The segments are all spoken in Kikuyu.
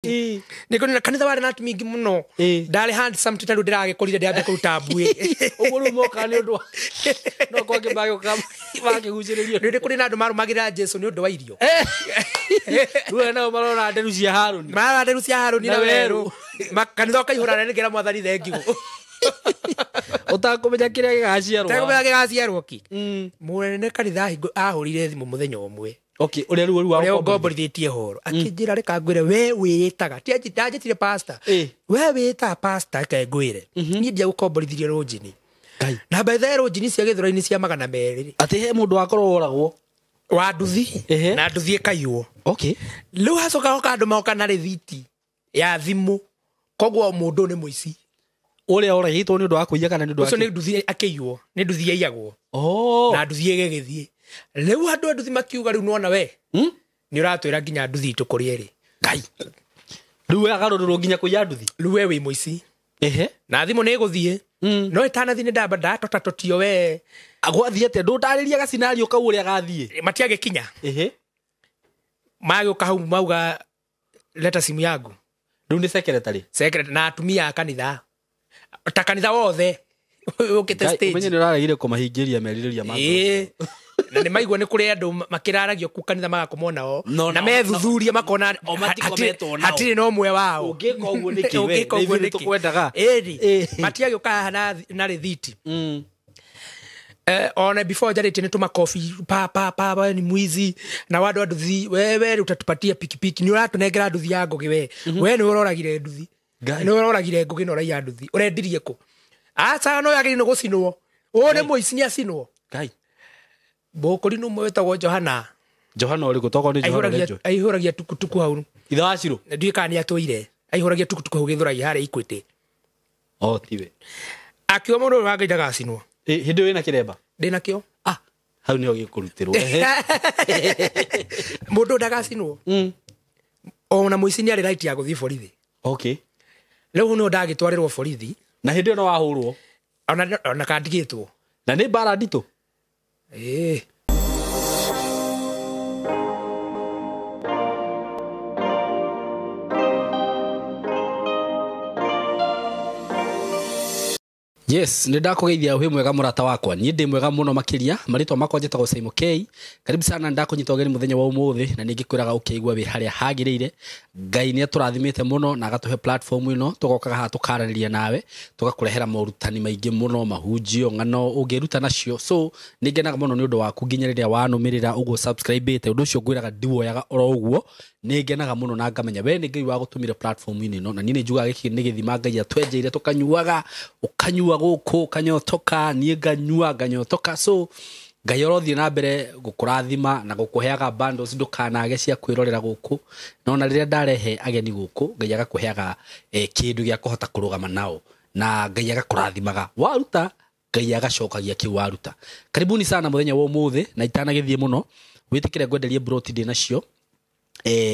Nä kanitha warä na atumia aingä må no. Ndarä handsome ta rä u ndä ragä kårire ndä ambia kå ruta mbuä. Ũguo rĩu mokaga nĩ ũndũ wa no kwangĩ magĩũka makĩgucĩrĩrio. Nä kå rä na andå marå magä ra Jesu nä å ndå wa irio. Rĩu nao marona nderu cia Harũni. Marara nderu cia Harũni na Na werå werũ. Kanitha å kaihå ra nä ngä ra mwathani thengigå. Ũtakũmenya kĩrĩa gĩgaciarwo. Tegå gä gaciarwo ki mũnene kanitha ahå rire thimå må thenya å mwe. Okay, ũrĩa rĩu rĩu wa Ũrĩa gũkomborithia. ngomborithĩtie horo akĩnjĩra reka ngwĩre we wĩĩtaga ndanjĩtire pastor. We wĩĩtaga pastor, reke ngwĩre niĩ ndiagũkomborithirie rũnjini. Ngai. Na bethe rũnjini cia gĩthũra-inĩ cia 200. Atĩ he mũndũ wakorwo woragwo. Wa nduthi. Na nduthi ĩkaiywo. Rĩu hacoka hoka andũ moka na rĩthiti ya thimũ, koguo mũndũ nĩ mũici. Ũrĩa oragĩtwo nĩ ũndũ wa kũiya kana nĩ ũndũ wa Ũcio kĩ? nĩ nduthi akĩiywo, nĩ nduthi yaiyagwo. Oh. Na nduthi ĩgĩgĩthiĩ, rĩu andũ a nduthi makiuga rĩu nĩwona we nĩ ũratwĩra nginya nduthi itũ kũrĩa ĩrĩ. Ngai. Rĩu we agarũrĩrwo nginya kũiya nduthi. Rĩu we wĩ mũici. Na thimũ nĩ ĩgũthiĩ. No ĩtanathiĩ nĩ ndamba ndatotatotio we. Gwathiĩ atĩa? Ndũndarĩria gacinario kau ũrĩa gathiĩ. Matiagĩkinya. Magĩũka hau mauga leta simu yangu. Rĩu nĩ secretary. Secretary na atumia a kanitha, ta kanitha wothe ũkĩte Ngai, stage. ũmenye nĩ ũraregire kũmahingĩria merirĩria ma ngoro. Ĩĩ. Na nĩ maigua nĩ kũrĩ andũ makĩraragio ku kanitha magakomwo nao. No, Na no, methuthuria makona O matikometwo nao. hatirĩ na ũmwe wao. Ũngĩka ũguo nĩkĩ we? Ũngĩka ũguo Nĩ ithuĩ nĩkĩ? tũkwendaga. Ĩni. Ĩĩ. Matiagĩũka haha na rĩthiti. Ona before njarĩtie nĩ tũmakobi pa pa pa, we ni mwizi na wandũ a nduthi wewe rĩu utatupatia pikipiki nĩ ũratũnengera nduthi ya ngũgĩ we we nĩ ũroragire nduthi. Ngai. Nĩ ũroragire ngũgĩ na ũraiya nduthi ũrendirie kũ aca no yagĩrĩire nĩ gũcinwo ũyũ nĩ mũici nĩ acinwo. Ngai. Mbũkũri nĩ ũmwe wĩtagwo Johana. Johana ũrĩkũ? Tokorwo nĩ Johana ũrĩa njũĩ. Aihũragia tukutuku hau. Ithe wa Shiro. Ndiũĩ kana nĩ atũire aihũragia tukutuku hau Gĩthũrai harĩa Equity. Oh, tiwe. Akiuga mũndũ ũyũ wa Ngai ndagacinwo. Hĩndĩ ĩyo wĩna kĩremba? Ndĩnakĩo. Ah, hau nĩho gĩkũrutĩrwo. Mũndũ ndagacinwo. Ona mũici nĩ arĩ right ya gũthiĩ borithi. Rĩu no ndagĩtwarĩrwo borithi. Na hĩndĩ ĩyo no wahũrwo. Ona kandigĩtwo. Na nĩ mbara nditũ. Ĩĩ. Yes, nä ndakågeithia wä mwega må wakwa niä ndä mwega må no makä marĩtwa makwa njätagwo Simon K. Karibu sana, ndakånyita ũgeni mũthenya wa ũmũthĩ na nä ngä kwä raga å kä igua wä harĩa hagä rä ire. Ngai nä atå rathimä te må no na agatå he platform ĩno tũgokaga haha tũkaranĩria nawe tũgakũrehera morutani maingĩ mũno, mahunjio, ng'ano ũngĩruta nacio. So nĩ ngenaga mũno nĩ ũndũ waku nginya rĩrĩa wanũmĩrĩra ũguo subscribe-ĩte ũndũ ũcio ngwĩraga ndiwoyaga oro ũguo. Nĩ ngenaga mũno na ngamenya we nĩ Ngai wagũtũmire platform-inĩ ĩno, na niĩ nĩ njugaga gĩkĩ nĩ gĩthima Ngai atwenjeire tũkanyuaga, ũkanyua gũkũ ũkanyotoka, niĩ nganyua nganyotoka. So Ngai orothiĩ na mbere gũkũrathima na gũkũheaga bundles ndũkanage cia kwĩrorera gũkũ, na ona rĩrĩa ndarehe ageni gũkũ Ngai agakũheaga kĩndũ gĩa kũhota kũrũgama nao, na Ngai agakũrathimaga waruta, Ngai agacokagia kĩu waruta. Karibuni sana mũthenya wa ũmũthĩ, na itanagĩthiĩ mũno wĩtĩkĩre ngwenderie broti ndĩ nacio,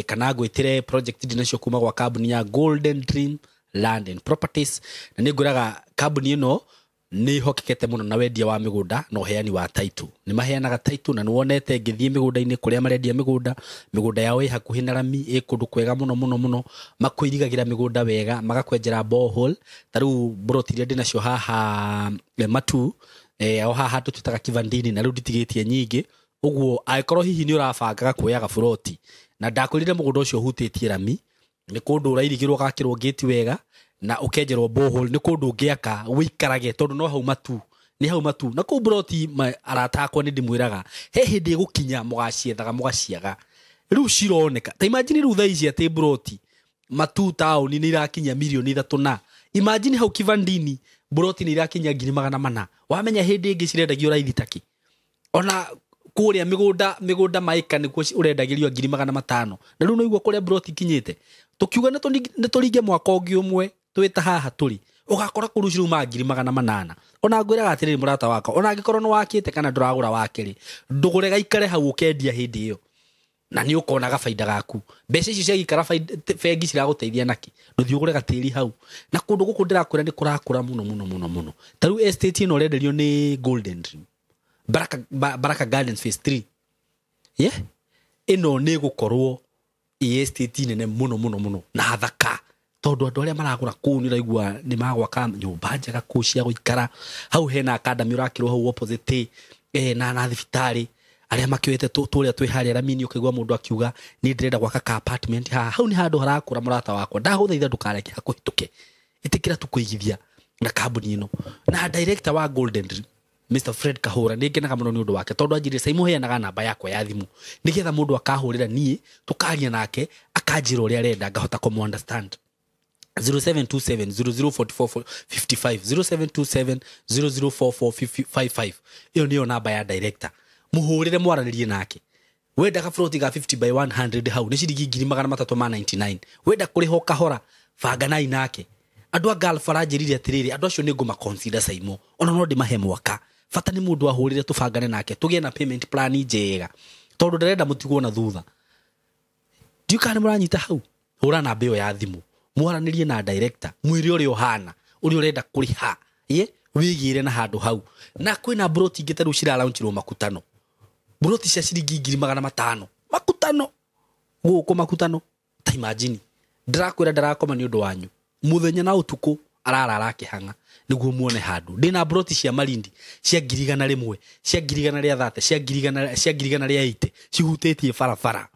kana ngwĩtĩre project ndĩ nacio kuma gwa kambuni ya Golden Dream Land and Properties. Na nĩ ngwĩraga kambuni ĩno nĩ ihokekete mũno na wendia wa mĩgũnda na ũheani wa title. Nĩ maheanaga title na nĩ wonete ngĩthiĩ mĩgũnda-inĩ kũrĩa marendia mĩgũnda, mĩgũnda yao ĩ hakuhĩ na rami, ĩ kũndũ kwega mũno mũno mũno, makwĩrigagĩra mĩgũnda wega, magakwenjera borehole. Ta rĩu broti iria ndĩ nacio haha Matu, o haha handũ twĩtaga Kivandini, na rĩu nditigĩtie nyingĩ ũguo angĩkorwo hihi nĩ ũrabangaga kuoyaga buroti, na ndakwĩrire mũgũnda ũcio ũhutĩtie rami, nĩ kũndũ ũrairigĩrwo ũgakĩrwo gate wega na ũkenjerwo borehole, nĩ kũndũ ũngĩaka ũikarage tondũ no hau Matu, nĩ hau Matu. Na kũu broti arata akwa nĩ ndĩmwĩraga he hĩndĩ ĩgũkinya mũgaciethaga mũgaciaga, rĩu cironeka ta imagine rĩu thaa ici atĩ broti Matu taũni nĩ irakinya mirioni 3, na imagine hau Kivandini broti nĩ irakinya ngiri 400. Wamenya hĩndĩ ĩngĩ cirendagio raithi takĩ? Ona kũrĩa mĩgũnda maĩka nĩkuo ũrendagĩrio ngiri 500, na rĩu no igua kũrĩa broti ikinyĩte. Tũkiuga nĩ tũringe mwaka ũngĩ ũmwe twĩ ta haha tũrĩ, ũgakora kũu cirauma ngiri 800. Ona ngwĩraga atĩrĩrĩ mũrata wakwa, ona angĩkorwo nĩ wakĩte kana ndũragũra wake rĩ, ndũgũre gaikare hau ũkendia hĩndĩ ĩyo, na nĩ ũkonaga baida gaku. Mbeca icio ciagĩikara bengi ciragũteithia naki? Ndũthiĩ ũgũre gatĩri hau. Na kũndũ gũkũ ndĩrakwĩra nĩ kũrakũra mũno mũno mũno mũno. Ta rĩu estate ĩno ũrenderio nĩ Golden Dream Baraka, Baraka Gardens Phase 3. Yeah? Ĩno nĩ gũkorwo Ĩ estate nene mũno mũno mũno na thaka, tondũ andũ arĩa maragũra kũu nĩ ũraigua nĩ magwaka nyũmba njega kũu cia gũikara. Hau hena academy ũrakĩrwo hau opposite, na thibitarĩ arĩa makĩoete tũrĩa twĩ harĩa ramini, ũkaigua mũndũ akiuga niĩ ndĩrenda gwaka ka apartment haha. Hau nĩ handũ harakũra, mũrata wakwa. Ndagũthaitha ndũkareke hakũhĩtũke, ĩtĩkĩra tu kũigithia na kambuni ĩno na director wa Golden Dream, Mr Fred Kahũra. Nĩ ngenaga mũno nĩ ũndũ wake, tondũ anjĩrire Saimo heanaga namba yakwa ya thimũ nĩgetha mũndũ akahũrĩra niĩ tũkaria nake, akanjĩra ũrĩa arenda, ngahota kũmũ understand. 0727 004455, 0727 004455, ĩyo nĩyo namba ya director. Mũhũrĩre mwaranĩrie nake. Wenda gaburoti ga 50 by 100 hau nĩ ciringi 399,000. Wenda kũrĩha o kahora, banganai nake. Andũ a Gulf aranjĩrire atĩrĩrĩ, andũ acio nĩ ngũma consider Saimo, ona no ndĩmahe mwaka, bata nĩ mũndũ ahũrĩre tũbangane nake, tũgĩe na payment plan njega, tondũ ndĩrenda mũtigwo na thutha. Ndiũ kana nĩ mũranyita hau. Hũra namba ĩyo ya thimũ, mwaranĩrie na director, mwĩre ũrĩa ũhana, ũrĩa ũrenda kũrĩha, ye wĩgĩre na handũ hau. Na kwĩna broti ingĩ ta rĩu ciralaunchirwo Makutano, broti cia ciringi 500,000 Makutano, gũkũ Makutano. Ta imagine, ndĩrakwĩra ndarakoma nĩ ũndũ wanyu mũthenya na ũtukũ, ararara akĩhang'a nĩguo muone handũ. Ndĩna broti cia Malindi cia 100,000, cia 130,000, cia 100,000, cia 180,000, cihutĩtie barabara.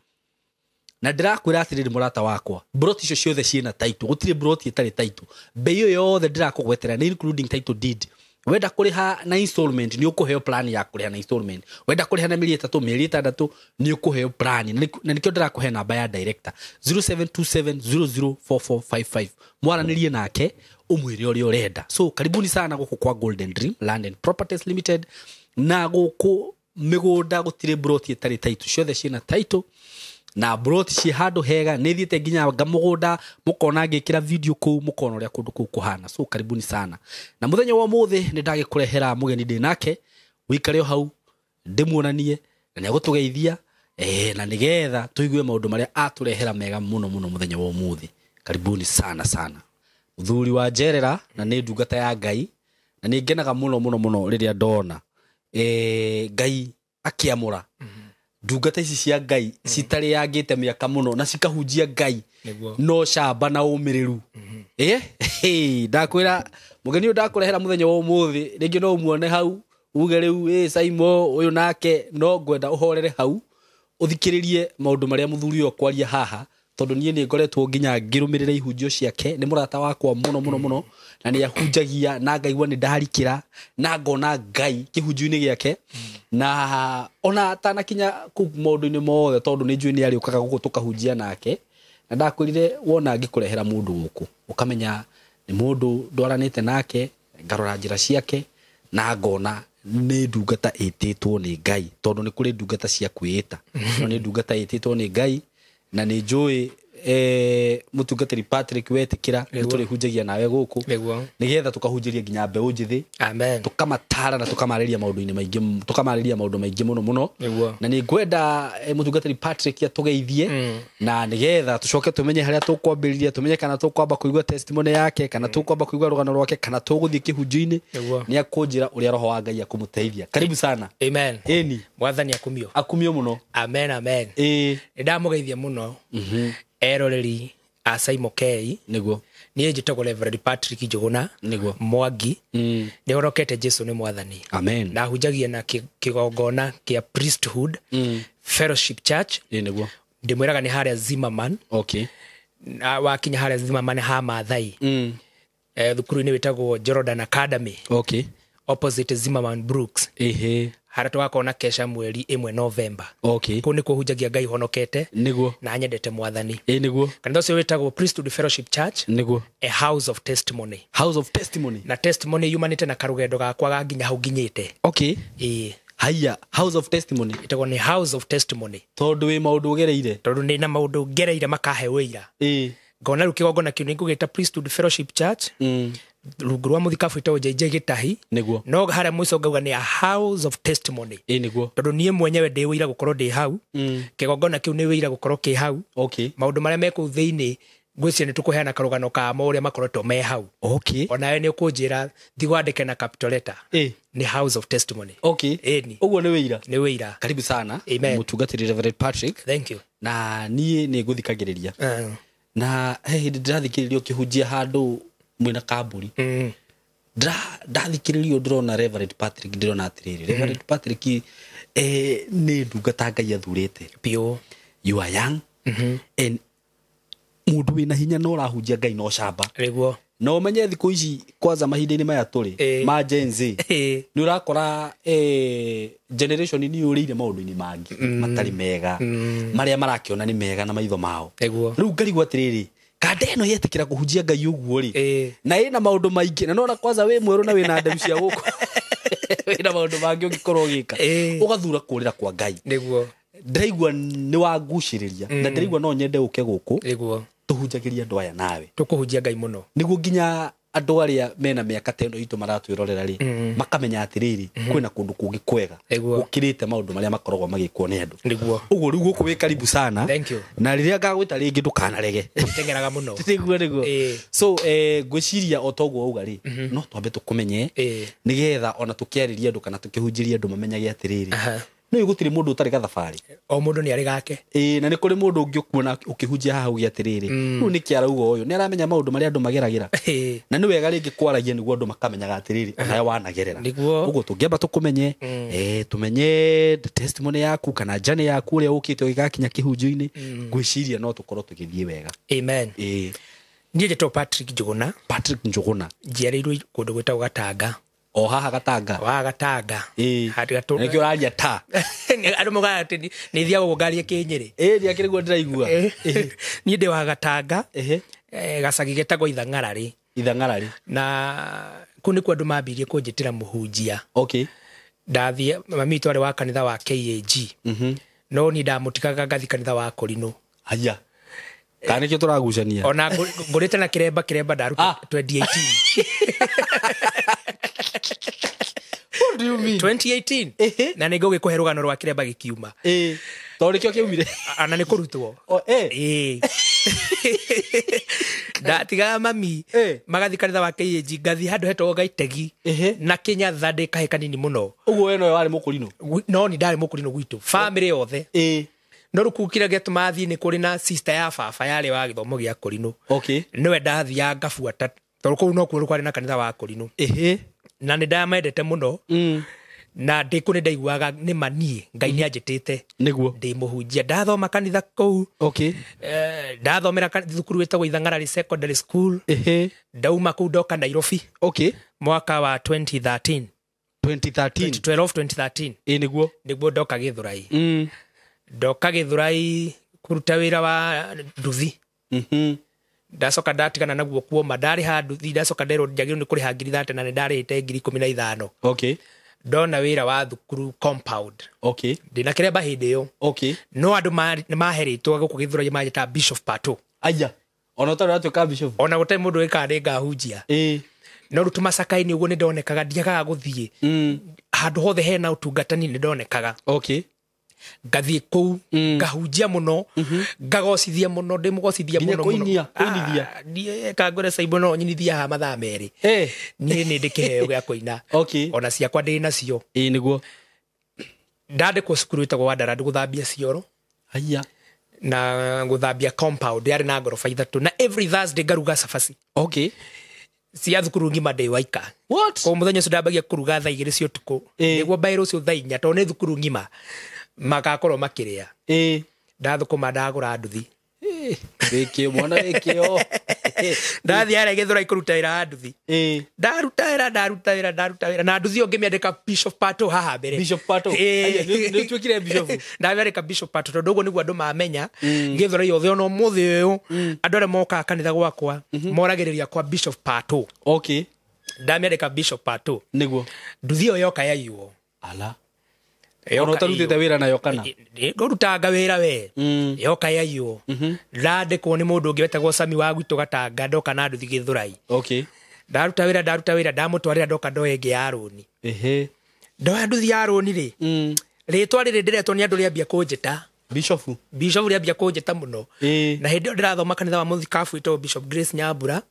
Na ndĩrakwĩra atĩrĩrĩ mũrata wakwa, broti icio ciothe ciĩna title, gũtirĩ broti ĩtarĩ title. Bei ĩyo yothe ndĩrakũgwetera nĩ including title deed. Wenda kũrĩha na installment, nĩ ũkũheo plan ya kũrĩha na installment. Wenda kũrĩha na mĩeri 3, mĩeri 6, nĩ ũkũheo plan. Na nĩkĩo ndĩrakũhe namba ya director 0727004455, mwaranĩrie nake ũmwĩre ũrĩa ũrenda. So karibuni sana gũkũ kwa Golden Dream Land and Properties Limited. Na gũkũ mĩgũnda gũtirĩ broti ĩtarĩ title, ciothe ciĩna title na broti ciĩ handũ hega. Nĩ thiĩte nginya mũgũnda, mũkona ngĩkĩra video kũu, mũkona ũrĩa kũndũ kũu kũhana. So karibuni sana. Na mũthenya wa ũmũthĩ nĩ ndagĩkũrehera mũgeni ndĩ nake, wĩikare o hau ndĩmuonanie na nĩ agũtũgeithia, na nĩgetha tũigue maũndũ marĩa atũrehera mega mũno mũno mũthenya wa ũmũthĩ. Karibuni sana sana, mũthuri wa njerera, na nĩ ndungata ya Ngai, na nĩ ngenaga mũno mũno mũno rĩrĩa ndona Ngai akĩamũra ndungata ici cia Ngai citarĩangĩte mĩaka mũno na cikahunjia Ngai no camba na ũmĩrĩru. Ndakwĩra mũgeni ũyũ ndakũrehera mũthenya wa ũmũthĩ, rĩngĩ no ũmuone hau uge rĩu Saimo ũyũ nake, no ngwenda ũhorere hau ũthikĩrĩrie maũndũ marĩa mũthuri ũyũ akwaria haha, tondũ niĩ nĩ ngoretwo nginya ngĩrũmĩrĩra ihunjio ciake. Nĩ mũrata wakwa mũno mũno mũno, na nĩ ahunjagia na ngaigua nĩ ndarikĩra na ngona Ngai kĩhunjio-inĩ gĩake, na ona atanakinya kũu maũndũ-inĩ mothe, tondũ nĩ njũĩ nĩ arĩũkaga gũkũ tũkahunjia nake. Na ndakwĩrire wona ngĩkũrehera mũndũ gũkũ ũkamenya nĩ mũndũ ndwaranĩte nake, ngarora njĩra ciake na ngona nĩ ndungata ĩtĩtwo nĩ Ngai, tondũ nĩ kũrĩ ndungata cia kwĩĩta, no nĩ ndungata ĩtĩtwo nĩ Ngai. Na nĩ njũĩ mũtungatĩri Patrick wetĩkĩra nĩ tũrĩhunjagia nawe gũkũ nĩgetha tũkahunjĩria nginya mbeũ njĩthĩ, tũkamatara na tũkamarĩria maũndũ-inĩ maingĩ, tũkamarĩria maũndũ maingĩ mũno mũno. Na nĩ ngwenda mũtungatĩri Patrick atũgeithie, na nĩgetha tũcoke tũmenye harĩa tũkwambĩrĩria, tũmenye kana tũkwamba kũigua testimony yake, kana tũkwamba kũigua rũgano rwake, kana tũgũthiĩ kĩhunjio-inĩ. Nĩ akũnjĩra ũrĩa roho wa Ngai akũmũteithia. Karibu sana. Amen. Ĩni. Mwathani akumio. Akumio mũno. Amen, amen. Nĩ ndamũgeithia mũno eroreri a Saimo K. Nĩguo. Niĩ njĩtagwo Reverend Patrick Njuguna. Nĩguo. Mwangi. Nĩ horokete Jesu nĩ Mwathani. Amen. Na hunjagia na kĩgongona kĩa Priesthood Fellowship Church. Nĩguo. Ndĩmwĩraga nĩ harĩa Zimmerman. Na wakinya harĩa Zimmerman ha Maathai. Thukuru-inĩ wĩtagwo Jordan Academy. Opposite Zimmerman Brooks. Harĩa tũgakorwo na kesha mweri 1 November. Kũu nĩkuo hunjagia Ngai honokete. Nĩguo. Na nyendete Mwathani. Nĩguo. Kanitha ũcio wĩtagwo Priesthood Fellowship Church. Nĩguo. A house of testimony. House of testimony. Na testimony yumanĩte na karũgendo gakwa ga nginya hau nginyĩte. Haiya, house of testimony. Ĩtagwo nĩ house of testimony. Tondũ wĩ maũndũ ũgereire. Tondũ nĩ na maũndũ ngereire makahe ũira. Ngona rĩu kĩgongona kĩu nĩ ngũgĩta Priesthood Fellowship Church. Rungu rwa mũthikabu wĩtagwo JJ Gĩtahi. Nĩguo. No harĩa mũico ngauga nĩ a house of testimony. Nĩguo. Tondũ niĩ mwenyewe ndĩ ũira gũkorwo ndĩ hau. Kĩgongona kĩu nĩ ũira gũkorwo kĩ hau. Maũndũ marĩa me kũu thĩinĩ Ngwĩciria nĩ tũkũheana karũgano kamo ũrĩa makoretwo me hau. Okay. Onawe nĩ ũkũnjĩra ndigwandĩke na capital letter. Nĩ House of Testimony. Okay. Ĩni. Ũguo nĩ wĩira. Nĩ wĩira. Karibu sana. Amen. Mũtungatĩri Reverend Patrick. Thank you. Na niĩ nĩ ngũthikagĩrĩria. Na he hĩndĩ ndĩrathikĩrĩria ũkĩhunjia handũ mwĩna kambũri. Ndathikĩrĩria ndĩrona Reverend Patrick, ndĩrona atĩrĩrĩ, Reverend Patrick nĩ ndungata Ngai athurĩte. Biũ. You are young. And mũndũ wĩna hinya na ũrahunjia Ngai na ũcamba. Nĩguo. Na ũmenye thikũ ici kwanza mahinda-inĩ maya tũrĩ ma Gen Z, nĩ ũrakora generation nĩ yũrĩire maũndũ-inĩ mangĩ matarĩ mega, marĩa marakĩona nĩ mega na maitho mao. Nĩguo. Rĩu ngarigwo atĩrĩrĩ, kanda ĩno yetĩkĩra kũhunjia Ngai ũguo rĩ, na ĩna maũndũ maingĩ, na nona kwanza wĩ mwerũ na wĩna nderu cia gũkũ, wĩna maũndũ mangĩ ũngĩkorwo ũgĩka, ũgathura kũrĩra kwa Ngai. Nĩguo. Ndĩraigua nĩ wangucĩrĩria, na ndĩraigua no nyende ũke gũkũ. Nĩguo. Tũhunjagĩria andũ aya nawe. Tũkũhunjia Ngai mũno. Nĩguo nginya andũ arĩa mena mĩaka ta ĩno itũ maratwĩrorera rĩ, makamenya atĩrĩrĩ, kwĩna kũndũ kũngĩ kwega gũkĩrĩte maũndũ marĩa makoragwo magĩkwo nĩ andũ. Nĩguo. Ũguo rĩu gũkũ wĩ karibu sana. Thank you. Na rĩrĩa ngagwĩta rĩngĩ ndũkanarege. Tengeraga mũno. Nĩguo, nĩguo. So ngwĩciria o toguo auga rĩ, no twambe tũkũmenye nĩgetha ona tũkĩarĩria andũ kana tũkĩhunjĩria andũ mamenyage atĩrĩrĩ, nĩ gũtirĩ mũndũ ũtarĩ gathabarĩ. O mũndũ nĩ arĩ gake. Na nĩ kũrĩ mũndũ ũngĩ ũkuona ũkĩhunjia haha uge atĩrĩrĩ, rĩu nĩkĩ arauga ũyũ, nĩ aramenya maũndũ marĩa andũ mageragĩra. Na nĩ wega rĩngĩ kwaragia nĩguo andũ makamenyaga atĩrĩrĩ, onawe wanagerera. Ũguo tũngĩamba tũkũmenye, tũmenye testimony yaku kana journey yaku ũrĩa ũkĩte ũgĩgakinya kĩhunjio-inĩ, ngwĩciria no tũkorwo tũgĩthiĩ wega. Amen. Niĩ njĩtagwo Patrick Njũgũna. Patrick Njũgũna. Njiarĩirwo kũndũ gwĩtagwo Gatanga. O haha Gatanga. O haha Gatanga. Nĩkĩo ũraria ta. Andũ moigaga atĩ nĩ thiaga ũguo ngarie kĩnyĩrĩ. Ndiakĩrĩ guo ndĩraigua. Niĩ ndĩ wa Gatanga. Gacagi getagwo Ithang'ararĩ. Ithang'ararĩ. Na kũu nĩkuo andũ mambirie kũnjĩtĩra mũhunjia. Okay. Ndathiĩ, mami witũ arĩ wa kanitha wa KAG. No niĩ ndamũtigaga ngathiĩ kanitha wa Kũrinũ. Haya. Kana nĩkĩo tũragucania. Ona ngũrĩte na kĩremba ndaruta 2018. What do you mean? 2018. Na nĩ ngũgĩkũhe rũgano rwa kĩremba gĩkiuma. Tondũ nĩkĩo kĩaumire. Ana nĩ kũrutwo. Ndatigaga mami magathiĩ kanitha wa KAG, ngathiĩ handũ hetagwo Gaitegi na Kĩnyatha ndĩ kahĩ kanini mũno. Ũguo we nowe warĩ mũkũrinũ? No ni ndarĩ mũkũrinũ gwitũ, famĩlĩ yothe. No rĩu kũu kĩrĩa gĩatũmaga thiĩ nĩ kũrĩ na sister ya baba yarĩ wa gĩthomo gĩa kũrinũ. Okay. Nĩwe ndathiaga ngabuata, tondũ kũu nokuo kwarĩ na kanitha wa kũrinũ. Na nĩ ndamendete mũno. Na ndĩ kũu nĩ ndaiguaga nĩ ma niĩ Ngai nĩ anjĩtĩte. Nĩguo. Ndĩ mũhunjia. Ndathoma kanitha kũu. Okay. Ndathomera thukuru wĩtagwo Ithang'ararĩ Secondary School. Ndauma kũu ndoka Nairobi. Okay. Mwaka wa 2013. 2013. 2012, 2013. Nĩguo. Nĩguo ndoka Gĩthũrai. Ndoka Gĩthũrai kũruta wĩra wa nduthi. Ndacoka ndatigana naguo kuoma, ndarĩha nduthi, ndacoka nderwo njagĩrĩirwo nĩ kũrĩha 30,000 na nĩ ndarĩhĩte 15,000. Okay. Ndona wĩra wa thukuru compound. Okay. Ndĩna kĩremba hĩndĩ ĩyo. Okay. No andũ nĩ maherĩtwo gũkũ Gĩthũrai manjĩtaga Bishop Pato. Aya. Ona ũtarĩ ũratuĩka bishop. Ona gũtarĩ mũndũ wĩkaga nĩ ngahunjia. No rĩu tũmacakainĩ ũguo nĩ ndonekaga, ndiagaga gũthiĩ. Handũ hothe hena ũtungatani nĩ ndonekaga. Okay. Ngathiĩ kũu, ngahunjia mũno, ngagocithia mũno, ndĩmũgocithia Nginya mũno mũno. kũinithia. Niĩ kangore caimbo no nyinithia haha mathaa merĩ. Niĩ nĩ ndĩ kĩheo gĩa kũina. Okay. Ona ciakwa ndĩ nacio. Nĩguo. Ndandĩkwo cukuru wĩtagwo Wandarandi gũthambia cioro. Haya. Na gũthambia compound yarĩ na ngoroba ithatũ, na every Thursday ngaruga cabaci. Okay. Cia thukuru ng'ima ndĩ waika. What? Koguo mũthenya ũcio ndambagia kũruga thaa 2 cia ũtukũ. Nĩguo mbaĩ rũciũ thaa 4, tondũ nĩ thukuru ng'ima magakorwo makĩrĩa. Ndathũkũma ndagũra nduthi. Wĩkĩo mwana, wĩkĩo. Ndathiĩ harĩa Gĩthũrai kũruta wĩra wa nduthi. Ndaruta wĩra, ndaruta wĩra, ndaruta wĩra. Na nduthi ĩyo ngĩmĩandĩka Bishop Pato haha mbere. Bishop Pato. Aya, nĩ ũtuĩkire bishop. Ndamĩandĩka Bishop Pato tondũ ũguo nĩguo andũ mamenya. Gĩthũrai yothe ona ũmũthĩ ũyũ, andũ arĩa mokaga kanitha gwakwa, moragĩrĩria kwa Bishop Pato. Okay. Ndamĩandĩka Bishop Pato. Nĩguo. Nduthi ĩyo yoka yaiywo. Ala. Ona ũtarutĩte wĩra nayo kana? Ngũrutanga wĩra we. Yoka yaiywo. Ndandĩkwo nĩ mũndũ ũngĩ wetagwo Sami wa gwitũ Gatanga, ndoka na nduthi Gĩthũrai. Okay. Ndaruta wĩra, ndaruta wĩra, ndamũtwarĩra ndoka ndoya ĩngĩ ya rũni. Ndoya nduthi ya rũni rĩ, rĩtwa rĩrĩ ndĩretwo nĩ andũ rĩambia kũnjĩta. Bishop. Bishop rĩambia kũnjĩta mũno. Ĩĩ. Na hĩndĩ ĩyo ndĩrathoma kanitha wa mũthikabu wĩtagwo Bishop Grace Nyambura,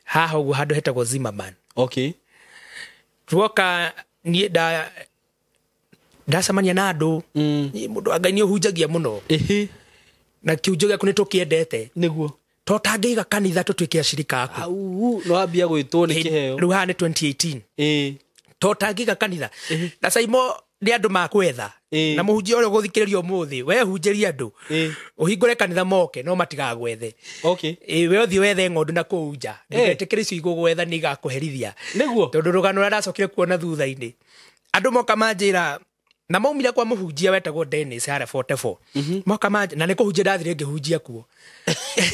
haha ũguo handũ hetagwo Zimmerman. Okay. Tuoka niĩ ndacemania na andũ. Niĩ mũndũ wa Ngai nĩ ũhunjagia mũno. Ĩhĩ. Na kĩhunjio gĩaku nĩ tũkĩendete. Nĩguo. To tangĩiga kanitha tũtuĩke acirika aku. Au, no wambia gwĩtwo nĩ kĩheo. Rĩu haha nĩ 2018. Ĩĩ. To tangĩiga kanitha. Na Saimo nĩ andũ makwetha. Ĩĩ. Na mũhunjia ũrĩa ũgũthikĩrĩria ũmũthĩ, we hunjĩria andũ. Ĩĩ. Ũhingũre kanitha moke no matigagwethe. Okay. Ĩĩ, we ũthiĩ wethe ng'ondu na kũu nja. Ĩĩ. Ndũgetĩkĩre icio igũgwetha nĩ igakũherithia. Nĩguo. Tondũ rũgano rũrĩa ndacokire kuona thutha-inĩ, andũ moka manjĩra, na maumire kwa mũhunjia wetagwo Dennis harĩa 44. Moka manjĩra, na nĩ kũhunjia ndathire ngĩhunjia kuo.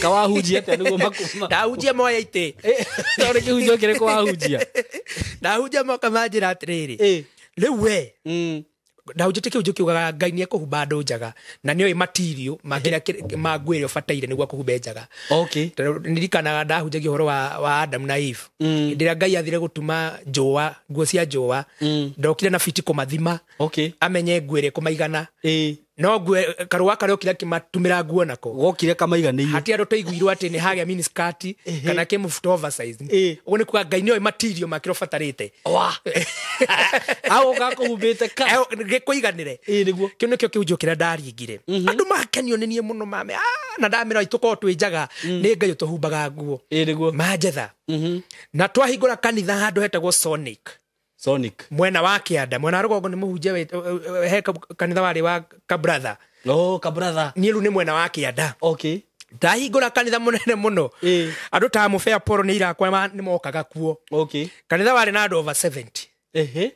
Kawahunjia atĩa nĩguo makuma? Ndahunjia moya itĩ. Tondũ kĩhunjio kĩrĩkũ wahunjia? Ndahunjia moka manjĩra atĩrĩrĩ, Ĩĩ. rĩu we ndahunjĩtie kĩhunjio kiugaga Ngai nĩ ekũhumba andũ njaga, na nĩoĩ material ma kĩrĩa ma nguo ĩrĩa ũbataire nĩguo akũhumbe njaga. Okay. Tondũ ndirikanaga ndahunjagia ũhoro wa Adam na Eve. Hĩndĩ ĩrĩa Ngai athire gũtuma njũa, nguo cia njũa, ndokire na fiti kũmathima. Okay. Amenye nguo ĩrĩa ĩkũmaigana. Ĩĩ. No nguo karũa karĩa okire akĩmatumĩra nguo nako. Gokire kamaiganĩire. Hatirĩ andũ twaiguirwo atĩ nĩ hagĩa miniskirt kana kĩmũbuto oversize. Ĩĩ. Ũguo nĩ kuga Ngai nĩoĩ material ma kĩrĩa ũbatarĩte. Wa. Au gakũhumbĩte ka. Gĩkũiganĩre. Ĩĩ nĩguo. Kĩu nĩkĩo kĩhunjio kĩrĩa ndaringire. Andũ makenio nĩ niĩ mũno mame. Na ndamera tũkorwo twĩ njaga, nĩ Ngai ũtũhumbaga nguo. Ĩĩ nĩguo. Manjetha. Na twahingũra kanitha handũ hetagwo Sonic. Sonic. Mwena wa kĩanda, mwena wa rũgongo nĩ mũhunjia he kanitha warĩ wa Kabratha. Oh, Kabratha. Niĩ rĩu nĩ mwena wa kĩanda. Okay. Ndahingũra kanitha mũnene mũno. Ĩĩ. Andũ ta Mũbea Paul nĩ irakwa nĩ mokaga kuo. Okay. Kanitha warĩ na andũ over 70. Ehe.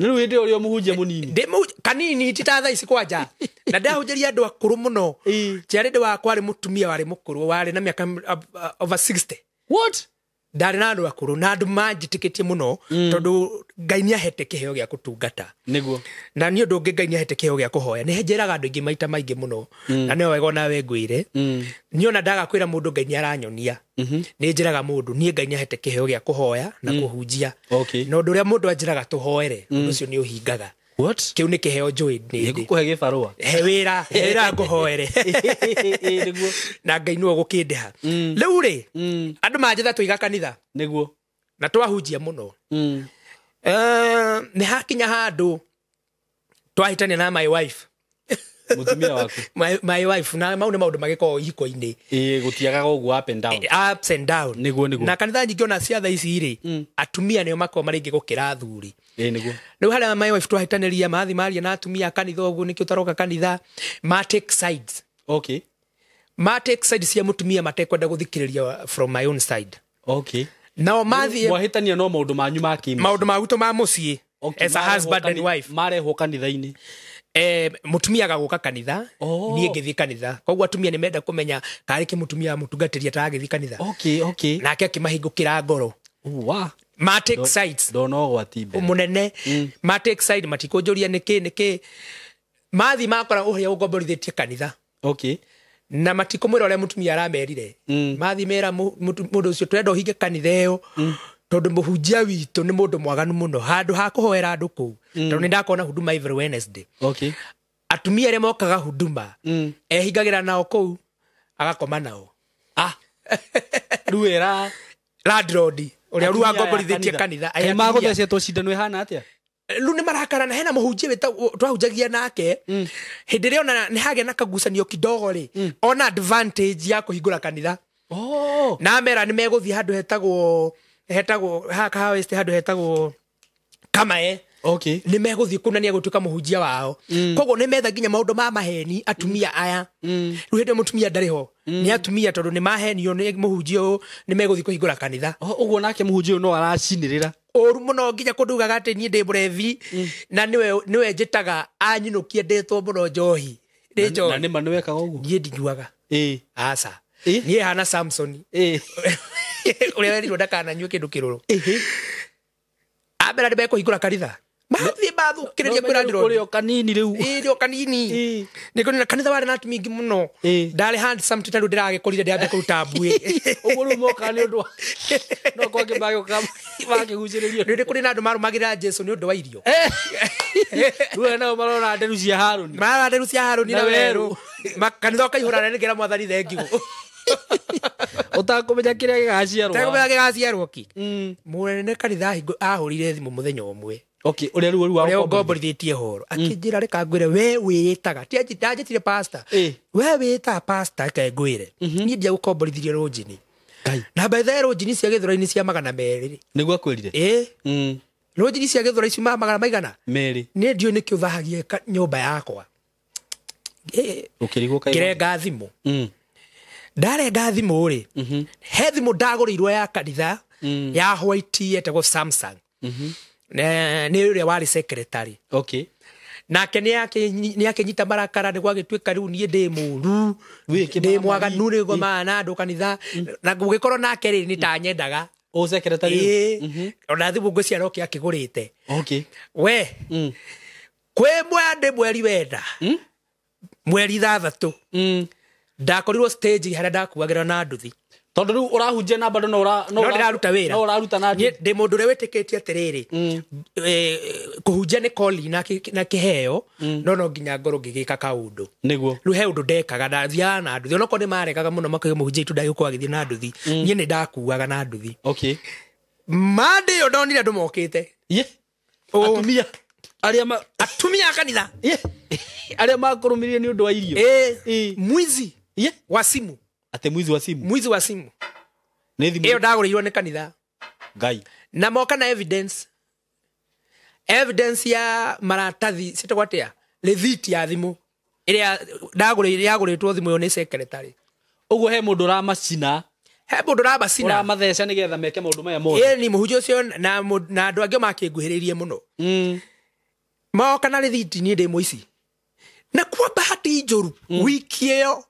Nĩ rĩu hĩndĩ ĩyo ũrĩ o mũhunjia mũnini. Ndĩ kanini ti ta thaa ici kwanja. Na ndahunjĩria andũ akũrũ mũno. Ĩĩ. Njiarĩndĩ wakwa arĩ mũtumia warĩ mũkũrũ, warĩ na mĩaka over 60. What? Ndarĩ na andũ akũrũ na andũ manjĩtĩkĩtie mũno, tondũ Ngai nĩahete kĩheo gĩa kũtungata. Nĩguo. Na nĩ ũndũ ũngĩ Ngai nĩahete kĩheo gĩa kũhoya. Nĩ njĩraga andũ aingĩ maita maingĩ mũno, na nĩyo wega onawe ngwĩre. Niĩ ona ndaga kwĩra mũndũ Ngai nĩaranyonia. Nĩ njĩraga mũndũ niĩ Ngai nĩahete kĩheo gĩa kũhoya na kũhunjia. Okay. Na ũndũ ũrĩa mũndũ anjĩraga tũhoere, ũndũ ũcio nĩ ũhingaga. What? Kĩu nĩ kĩheo njũĩ nĩ ndĩ. Nĩngũkũhe gĩbarũa. He wĩra, he wĩra ngũhoere. Ĩĩ nĩguo. Na Ngai nĩwe ũgũkĩndĩha. Rĩu rĩ, andũ manjetha tũiga kanitha. Nĩguo. Na twahunjia mũno. Nĩ hakinya handũ twahĩtania na my wife. Mũtumia waku. My wife, na mau nĩ maũndũ magĩkoragwo ihiko-inĩ. Ĩĩ, gũtiagaga ũguo up and down. Ups and down. Nĩguo, nĩguo. Na kanitha nyingĩ ona cia thaa ici rĩ, atumia nĩo makoragwo marĩ aingĩ gũkĩra athuri. Ĩĩ nĩguo. Rĩu harĩa my wife twahĩtanĩria, mathi maria na atumia a kanitha ũguo nĩkĩo ũtaroka kanitha, ma take sides. Okay. Ma take sides cia mũtumia matekwenda gũthikĩrĩria from my own side. Okay. Nao mathiĩ Mwahĩtania no maũndũ manyu ma kĩmũciĩ. Maũndũ ma gwitũ ma mũciĩ. Okay, As a husband and wife. Marehwo kanitha-inĩ. Mũtumia agagũka kanitha, niĩ ngĩthiĩ kanitha. Koguo atumia nĩ menda kũmenya karĩ kĩ mũtumia mũtungatĩri ataragĩthiĩ kanitha. Okay, okay. Nake akĩmahingũkĩra ngoro. Wa. Ma take sides. Ndona ũgwati mbere. Mũnene. Ma take side matikũnjũria nĩkĩ nĩkĩ. Mathiĩ makora ũrĩa ũngomborithĩtie kanitha. Okay. Na matikũmwĩra ũrĩa mũtumia aramerire. Mathiĩ mera mũndũ ũcio tũrenda ũhinge kanitha ĩyo. Tondũ mũhunjia witũ nĩ mũndũ mwaganu mũno. Handũ ha kũhoera andũ kũu. Tondũ nĩ ndakona huduma every Wednesday. Okay. Atumia arĩa mokaga huduma, ehingagĩra nao kũu, agakoma nao. Ah. Rĩu era Landlord ũrĩa rĩu Atumia aya angomborithĩtie kanitha. Kaĩ magũthecetwo cindano ĩhana atĩa? Rĩu nĩ marakarana, hena mũhunjia twahunjagia nake. Hĩndĩ ĩrĩa ona nĩ hagĩa na kagucanio kidogo rĩ, ona advantage ya kũhingũra kanitha. Oh. Na amera nĩ megũthiĩ handũ hetagwo haha Kahawa West, handũ hetagwo Kamae. Okay. Nĩ megũthiĩ kũu na nĩ egũtuĩka mũhunjia wao. Koguo nĩ metha nginya maũndũ ma maheni atumia aya. Rĩu hĩndĩ ĩyo mũtumia ndarĩ ho. Nĩ atumia tondũ nĩ mahenio nĩ mũhunjia ũyũ, nĩ megũthiĩ kũhingũra kanitha. Oh, ũguo nake mũhunjia ũyũ no aracinĩrĩra. Ũru mũno nginya kũndũ ugaga atĩ niĩ ndĩ mũrebi, na nĩwe njĩtaga anyinũkie ndĩtwo mũno njohi. Ndĩ njohi. Na nĩma nĩwekaga ũguo? Niĩ ndinyuaga. Ĩĩ. Aca. Ĩĩ. Niĩ hana Samson. Ĩĩ. Ũrĩa werirwo ndakananyue kĩndũ kĩrũrũ. Ĩhĩ. Ambera nĩ mekũhingũra kanitha. Mathiĩ mathũkĩrĩria kwĩra Ũrĩ ndĩrona. o kanini rĩu. Ĩĩ, o kanini. Nĩ kũrĩ kanitha warĩ na atumia aingĩ mũno. Ndarĩ handsome ti tarĩu ndĩragĩkũrire ndĩambia kũruta mbuĩ. Ũguo rĩu mokaga nĩ ũndũ wa no kwangĩ magĩũka makĩgucĩrĩrio. Nĩ kũrĩ na andũ marũmagĩrĩra Jesu nĩ ũndũ wa irio. Rĩu nao marona nderu cia Harũni. Marona nderu cia Harũni na Na werũ. werũ. Kanitha ũkaihũra na nĩngĩra mwathani thengiũ. Ũtakũmenya kĩrĩa gĩgaciarwo. Ũtakũmenya gĩgaciarwo kĩ. Mũnene kanitha ahũrire thimũ mũthenya ũmwe. Okay, ũrĩa rĩu wa Ũrĩa ngomborithĩtie horo. Akĩnjĩra reka ngwĩre we wĩĩtaga. Ti anjĩtire pastor. We wĩĩtaga pastor reke ngwĩre. Niĩ ndiagũkomborithirie rũnjini. Ngai. Na by the way rũnjini cia Gĩthũrai-inĩ cia 200. Nĩguo akwĩrire? Ĩĩ. Rũnjini cia Gĩthũrai ciumaga magana maigana? 2. Niĩ ndiũĩ nĩkĩ ũthahagia nyũmba yakwa. Ũkĩrigwo kaĩ. Ngĩrenga thimũ. Ndarenga thimũ rĩ, he thimũ ndagũrĩirwo ya kanitha ya white yetagwo Samsung. Nĩ ũrĩa warĩ secretary. Okay. Nake nĩ akĩnyita marakara nĩ gwagĩtuĩka rĩu niĩ ndĩ mũru, ndĩ mwaganu nĩ ngomaga na andũ kanitha. Na gũgĩkorwo nake rĩ nĩ ta nyendaga. O secretary. Ĩĩ. Ona thimũ ngwĩciria no kĩ akĩgũrĩte. Okay. We. Kwĩ mwandĩ mweri wenda. Mweri 6. Ndakorirwo stage harĩa ndakuagĩra na nduthi. Tondũ rĩu ũrahunjia na bado no ndĩraruta wĩra. No ũraruta na nduthi. Ndĩ mũndũ ũrĩa wĩtĩkĩtie atĩrĩrĩ, kũhunjia nĩ calling na kĩheo, no nginya ngorwo ngĩgĩka kaũndũ. Nĩguo. Rĩu he ũndũ ndekaga, ndathiaga na nduthi. Onokorwo nĩ maregaga mũno makauga mũhunjia witũ ndagĩũkorwo agĩthiĩ na nduthi. Niĩ nĩ ndakuaga na nduthi. Okay. Mandĩ ĩyo ndonire andũ mokĩte. Atumia. Arĩa atumia a kanitha. Arĩa makũrũmĩrĩire nĩ ũndũ wa irio. Mwizi wa simu. Ate mwizi wa simu. Mwizi wa simu. Nĩ thimũ. Ĩyo ndagũrĩirwo nĩ kanitha. Ngai. Na moka na evidence. Evidence ya maratathi ciĩtagwo atĩa? Rĩthiti ya thimũ. Ĩrĩa ndagũrĩire yagũrĩtwo thimũ ĩyo nĩ secretary. Ũguo he mũndũ ũramacina. He mũndũ ũramacina. Ũramatheca nĩgetha meke maũndũ maya mothe. Ĩĩ ni mũhunjia ũcio na andũ angĩ makĩnguhĩrĩirie mũno. Moka na rĩthiti niĩ ndĩ mũici. Na kwa bahati njũru wiki ĩyo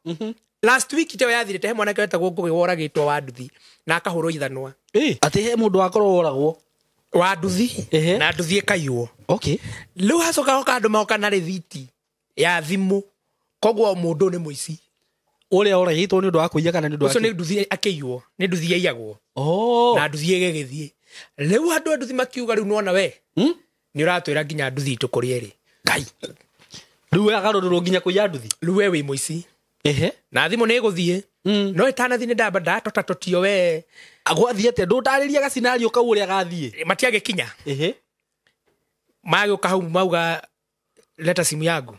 last week ĩyo yathirĩte he mwanake wetagwo Ngũgĩ woragĩtwo wa nduthi na akahũrwo ithanwa. Atĩ he mũndũ wakorwo woragwo wa nduthi na nduthi ĩkaiywo. Okay. Rĩu hacoka hoka andũ moka na rĩthiti ya thimũ koguo mũndũ nĩ mũici. Ũrĩa oragĩtwo nĩ ũndũ wa kũiya kana nĩ ũndũ wa ũcio nĩ nduthi akĩiywo, nĩ nduthi yaiyagwo. Na nduthi ĩgĩgĩthiĩ. Rĩu andũ a nduthi makiuga rĩu nĩwona we nĩ ũratwĩra nginya nduthi itũ kũrĩa ĩrĩ. Ngai. Rĩu we agarũrĩrwo nginya kũiya nduthi. Rĩu we wĩ mũici. Na thimũ nĩ ĩgũthiĩ. No ĩtanathiĩ nĩ ndamba ndatotatotio we. Gwathiĩ atĩa? Ndũndarĩria gacinariũ kau ũrĩa gathiĩ. Matiagĩkinya. Magĩũka hau mauga leta simu yangu.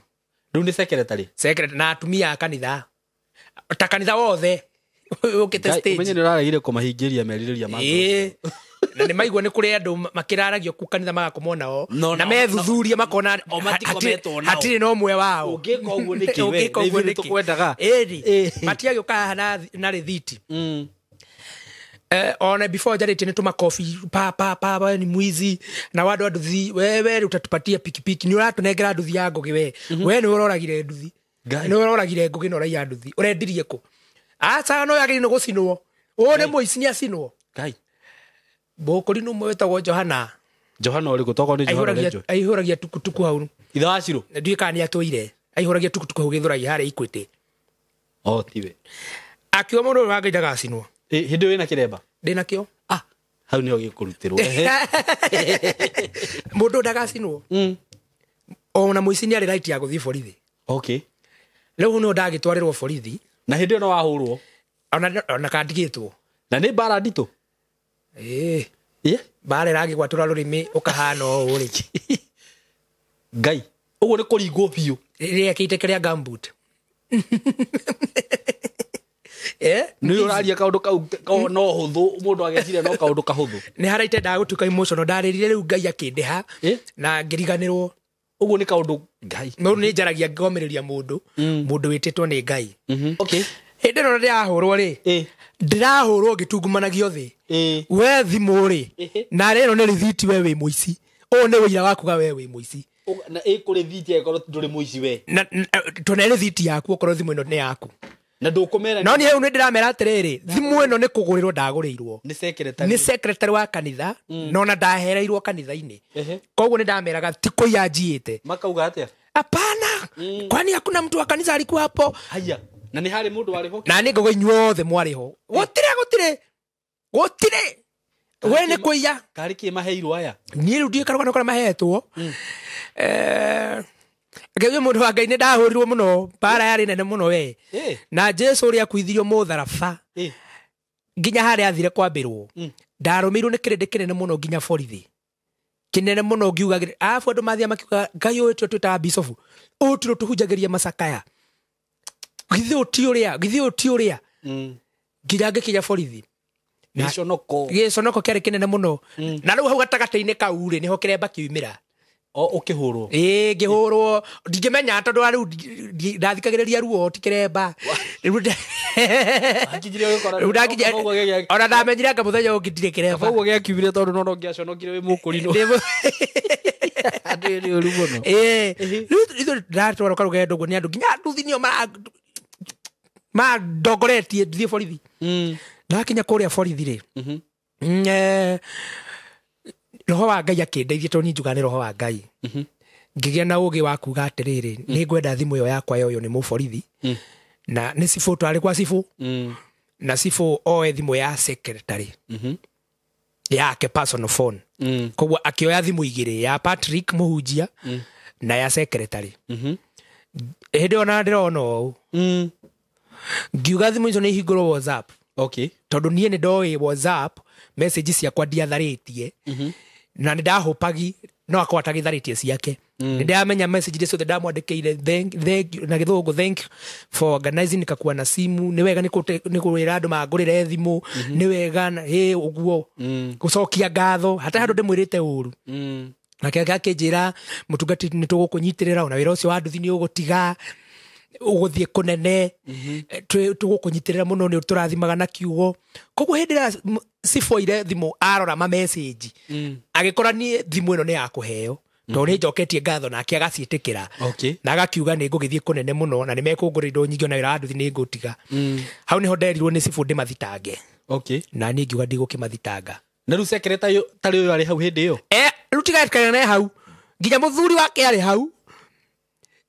Rĩu nĩ secretary. Secretary na atumia a kanitha. Ta kanitha wothe ũkĩte stage. Ũmenye nĩ ũraregire kũmahingĩria merirĩria ma. Na nĩ maigua nĩ kũrĩ andũ makĩraragio kũ kanitha magakomwo nao na methuthuria makona hatirĩ na ũmwe wao. Ũngĩka ũguo nĩkĩ we? Ũngĩka ũguo Nĩ ithuĩ nĩkĩ? tũkwendaga. Ĩni. Matiagĩũka haha na rĩthiti. Ona before njarĩtie nĩ tũmakobi pa pa pa we ni mwizi na wandũ a nduthi wewe utatupatia pikipiki nĩ ũratũnengera nduthi ya Ngũgĩ we. We nĩ ũroragire nduthi. Nĩ ũroragire Ngũgĩ na ũraiya nduthi. Ũrendirie kũ? Aca no yagĩrĩirwo nĩ gũcinwo. Ũyũ nĩ mũici nĩ acinwo. Ngai. Mũkũrinũ ũmwe wĩtagwo Johana. Johana ũrĩkũ? Tokorwo nĩ Johana ũrĩa njũĩ. Aihũragia tukutuku hau. Ithe wa Shiro? Ndiũĩ kana nĩ atũire. Aihũragia tukutuku hau Gĩthũrai harĩa Equity. Oh, tiwe. Akiuga mũndũ ũyũ wa Ngai ndagacinwo. Hĩndĩ ĩyo wĩna kĩremba? Ndĩ nakĩo. Hau nĩho gĩkũrutĩrwo. Mũndũ ndagacinwo. Ona mũici nĩ arĩ right ya gũthiĩ borithi. Okay. Rĩu nĩho ndagĩtwarĩrwo borithi. Na hĩndĩ ĩyo no wahũrwo? Ona kandigĩtwo. Na nĩ mbara nditũ? Mbara ĩragĩgwatũra rũrĩmĩ ũkahana ũũ rĩ. Ngai. Ũguo nĩ kũringwo biũ. Rĩekĩte kĩrĩa gumboot. Nĩ ũraria kaũndũ kau no hũthũ mũndũ ageciria no kaũndũ kahũthũ. Nĩ harĩa itendaga gũtuĩka emotional ndarĩrire rĩu Ngai akĩndĩha na ngĩriganĩrwo. Ũguo nĩ kaũndũ Ngai. No nĩ njaragia ngomĩrĩria mũndũ, mũndũ wĩtĩtwo nĩ Ngai. Okay. Hĩndĩ ĩno ndĩrahũrwo rĩ, ndĩrahũrwo ngĩtungumanagio thĩ. We thimũ rĩ, na rĩno nĩ rĩthiti we wĩ mũici. Ũyũ nĩ ũira wa kuga we wĩ mũici. Na ĩkũ rĩthiti angĩkorwo ndũrĩ mũici we. Na tũne rĩthiti yaku okorwo thimũ ĩno nĩ yaku. Na ndũkũmera. No niĩ hau nĩ ndĩramera atĩrĩrĩ, thimũ ĩno nĩ kũgũrĩrwo ndagũrĩirwo. Nĩ secretary. Nĩ secretary wa kanitha, no na ndahereirwo kanitha-inĩ. Ehe. Koguo nĩ ndameraga ti kũiya njiĩte. Makauga atĩa? Hapana, kwani hakuna mtu wa kanitha alikuwa hapo? Haya. Na nĩ harĩ mũndũ warĩ ho? Na nĩ ngauga inyuothe mwarĩ ho. Gũtirĩ gũtirĩ. Gũtirĩ. We nĩ kũiya. Karĩ kĩ maheirwo aya? Niĩ rĩu ndiũĩ karũgano karĩa mahetwo. Ngĩuga mũndũ wa Ngai nĩ ndahũrirwo mũno, mbara yarĩ nene mũno we. Na Jesu ũrĩa akuithirio mũtharaba nginya harĩa athire kwambĩrwo, ndarũmĩirwo nĩ kĩrĩndĩ kĩnene mũno nginya borithi. Kĩnene mũno ngiuga, arabu andũ mathiaga makiuga Ngai ũyũ tũrĩa twĩtaga bicobu, ũyũ tũrĩa tũhunjagĩria macakaya. Githĩ ũyũ ti ũrĩa, githĩ ũyũ ti ũrĩa. Nginya ngĩkinya borithi. Gĩconoko. Gĩconoko kĩarĩ kĩnene mũno. Na rĩu hau gatagatĩ-inĩ kau rĩ, nĩho kĩremba kiumĩra. O ũkĩhũrwo? Ĩĩ, ngĩhũrwo. Ndingĩmenya tondũ rĩu ndathikagĩrĩria ruo ti kĩremba. Rĩu Rĩu ndakinya ona ndamenyire anga mũthenya ũngĩ ndirĩ kĩremba. Kaba ũguo gĩakiumire tondũ no ũngĩaconokire wĩ mũkũrinũ. Andũ nĩ ũru mũno. Ĩĩ. Rĩu ithuĩ ndatwarwo karũgendo ũguo nĩ andũ nginya nduthi nĩo mandongoretie thiĩ borithi. Ndakinya kũrĩa borithi rĩ, roho wa Ngai akĩndeithia tondũ niĩ njugaga nĩ roho wa Ngai. Ngĩgĩa na ũgĩ wa kuga atĩrĩrĩ, nĩ ngwenda thimũ ĩyo yakwa yoywo nĩ mũborithi. Na nĩ cibũ, twarĩ kwa cibũ. Na cibũ oe thimũ ya secretary. Yake personal phone. Koguo akĩoya thimũ igĩrĩ, ya Patrick mũhunjia na ya secretary. Hĩndĩ ĩyo na ndĩrona ũũ. Ngiuga thimũ icio nĩ ihingũrwo WhatsApp. Okay. Tondũ niĩ nĩ ndoĩ WhatsApp message ciakwa ndiatharĩtie. Na nĩ ndahũpagi no akorwo atagĩtharĩtie ciake. Nĩ ndamenya message iria ciothe ndamwandĩkĩire, thank you, na gĩthũngũ, thank you for organizing, nikakuwa na simu, nĩ wega nĩ kwĩra andũ mangũrĩre thimũ, nĩ wega na, ĩ, ũguo. Gũcokia ngatho, hatarĩ handũ ndĩmwĩrĩte ũru. Nake akĩnjĩra, mũtungati nĩ tũgũkũnyitĩrĩra, ona wĩra ũcio wa nduthi nĩ ũgũtiga, ũgũthiĩ kũnene, tũgũkũnyitĩrĩra mũno, nĩ tũrathimaga na kiugo. Koguo hĩndĩ ĩrĩa ciboire thimũ arora ma message, agĩkora niĩ thimũ ĩno nĩ ya kũheo, tondũ nĩ njoketie ngatho nake agaciĩtĩkĩra. Okay. Na agakiuga nĩ ngũgĩthiĩ kũnene mũno na nĩ mekũngũrĩra indo nyingĩ ona wĩra wa nduthi nĩ ngũtiga. Hau nĩho nderirwo nĩ cibũ ndĩmathitange. Okay. Na niĩ ngiuga ndigũkĩmathitanga. Na rĩu secretary tarĩ ũyũ arĩ hau hĩndĩ ĩyo? Rĩu tiga ne hau. Nginya mũthuri wake arĩ hau.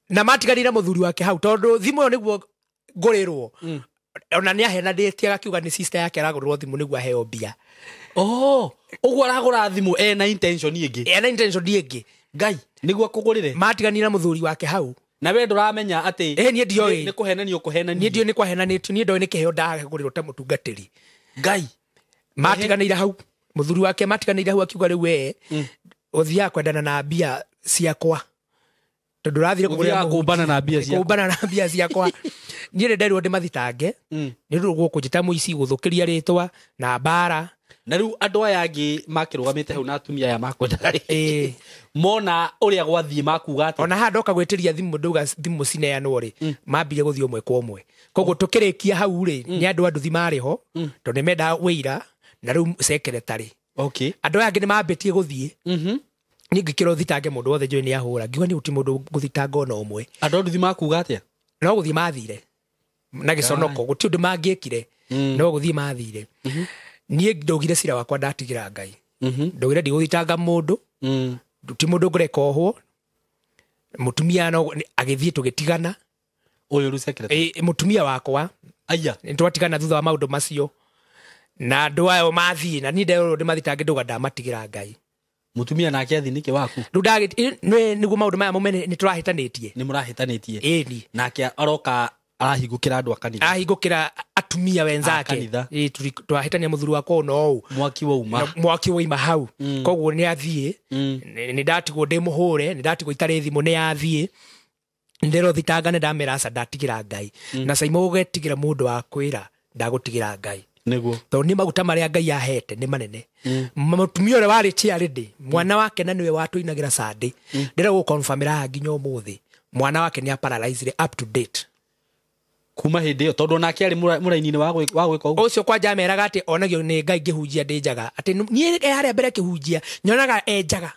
Na matiganire mũthuri wake hau tondũ thimũ ĩyo nĩguo ngũrĩrwo. Ona nĩ ahenanĩtie agakiuga nĩ sister yake aragũrĩrwo thimũ nĩguo aheo mbia. Oh, ũguo aragũra thimũ ena intention ĩngĩ. Ena intention ĩngĩ. Ngai, nĩguo akũgũrĩre. Matiganire mũthuri wake hau. Na we ndũramenya atĩ niĩ ndioĩ. Nĩ kũhenanio kũhenanio. Niĩ ndioĩ nĩ kũhenanĩtio, niĩ ndoĩ nĩ kĩheo ndagũrĩrwo ta mũtungatĩri. Ngai. Matiganĩire hau. Mũthuri wake matiganĩire hau akiuga rĩu we, ũthiaga kwendana na mbia ciakwa. Tondũ ũrathire kũgũrĩra Ũthiaga kũmbana na mbia ciakwa. Kũmbana na mbia ciakwa. Niĩ nĩ nderirwo ndĩmathitange. Nĩ ũndũ gũkũnjĩta mũici, gũthũkĩria rĩtwa na mbara. Na rĩu andũ aya angĩ makĩrũgamĩte hau na atumia aya makwendaga rĩ. Mona ũrĩa gwathiĩ makuga atĩa? Ona haha ndoka gwĩtĩria thimũ ndauga thimũ cineanwo rĩ, mambire gũthiĩ ũmwe kwa ũmwe. Koguo tũkĩrĩkia hau rĩ, nĩ andũ a nduthi marĩ ho, tondũ nĩ mendaga wĩira, na rĩu secretary. Okay. Andũ aya angĩ nĩ mambĩtie gũthiĩ. Niĩ ngĩkĩrwo thitange mũndũ wothe njũĩ nĩ ahũra. Ngiuga niĩ gũtirĩ mũndũ ngũthitanga ona ũmwe. Andũ a nduthi makuga atĩa? No gũthiĩ mathire. Na gĩconoko, gũtirĩ ũndũ mangĩekire. No gũthiĩ mathire. Niĩ ndaugire cira wakwa ndatigĩra Ngai. Ndaugire ndigũthitanga mũndũ. Ti mũndũ ngũreka ohwo. Mũtumia no agĩthiĩ tũgĩtigana. Ũyũ rĩu secretary? Mũtumia wakwa. Aya. Nĩ twatigana thutha wa maũndũ macio. Na andũ ayo mathiĩ, na niĩ nderwo ndĩmathitange ndauga ndamatigĩra Ngai. Mũtumia nake athi nĩkĩ waku? Rĩu nĩguo maũndũ maya mũmene nĩ tũrahĩtanĩtie. Nĩ mũrahĩtanĩtie. Ĩni. Nake aroka arahingũkĩra andũ a kanitha. Arahingũkĩra atumia wenzake. A kanitha. Ĩ, twahĩtania mũthuri wakwa ona ũũ. Mwaki wauma. Na mwaki wauma hau. Koguo nĩ athiĩ. Nĩ ndatigwo ndĩ mũhũre, nĩ ndatigwo itarĩ thimũ, nĩ athiĩ. Ndĩrothitanga nĩ ndamera aca ndatigĩra Ngai. Na Saimo ũgetigĩra mũndũ wa kwĩra ndagũtigĩra Ngai. Nĩguo. Tondũ nĩ maguta marĩa Ngai ahete nĩ manene. Mũtumia ũrĩa warĩ chairlady, mwana wake na nĩwe watũinagĩra Sunday. Ndĩrenda gũconfirmĩra haha nginya ũmũthĩ. Mwana wake nĩ aparalyzed up to date. Kuma hĩndĩ ĩyo tondũ onake arĩ mũraini-inĩ wa gwĩka ũguo. Ũcio kwanja ameraga atĩ onagio nĩ Ngai ngĩhunjia ndĩ njaga. Atĩ niĩ e harĩa mbere kĩhunjia, nyonaga e njaga.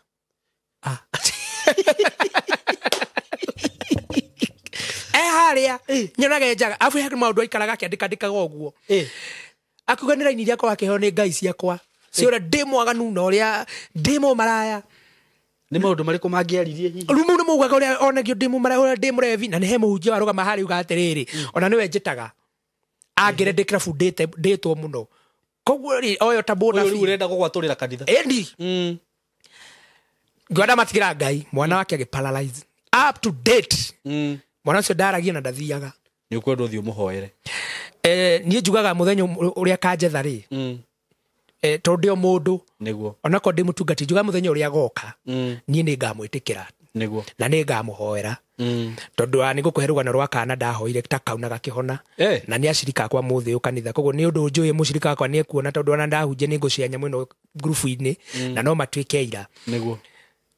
E Harĩa nyonaga njaga abu he maũndũ aikaraga akĩandĩkandĩkaga ũguo. Akiuga nĩ raini iria akorwo akĩheo nĩ ngai ciakwa cia ũrĩa ndĩ mwaganu na ũrĩa ndĩ mũmaraya. Nĩ maũndũ marĩkũ mangĩaririe hihi? Rĩu mau nĩ maugaga ũrĩa onagio ndĩ mũmaraya, ũrĩa ndĩ mũrevi, na nĩ he mũhunjia warũgama harĩa uga atĩrĩrĩ, ona nĩwe njĩtaga angĩre ndĩ kĩrabu ndĩtwo mũno, koguo rĩ oyo ta Ũyũ rĩu mũnabii ũrenda gũgwatũrĩra kanitha. Ĩni ngĩona matigĩra Ngai, mwana wake agĩ paralyze up to date. Mwana ũcio ndaragia na ndathiaga. Nĩ ũkwenda ũthiĩ ũmũhoere. Niĩ njugaga mũthenya ũrĩa kanjetha rĩ, tondũ ndĩ o mũndũ, Nĩguo. onakorwo ndĩ mũtungati, njugaga mũthenya ũrĩa agoka niĩ nĩ ngamwĩtĩkĩra. Nĩguo. Na nĩ ngamũhoera. Tondũ nĩ ngũkũhe rũgano rwa kana ndahoire ta kau na gakĩhona. Na nĩ acirika akwa mũthĩ ũyũ kanitha, koguo nĩ ũndũ njũĩ mũcirika wakwa nĩ ekuona, tondũ ona ndahunjia nĩ ngũcia nyamũ ĩno ngurubu-inĩ, na no matuĩke aira. Nĩguo.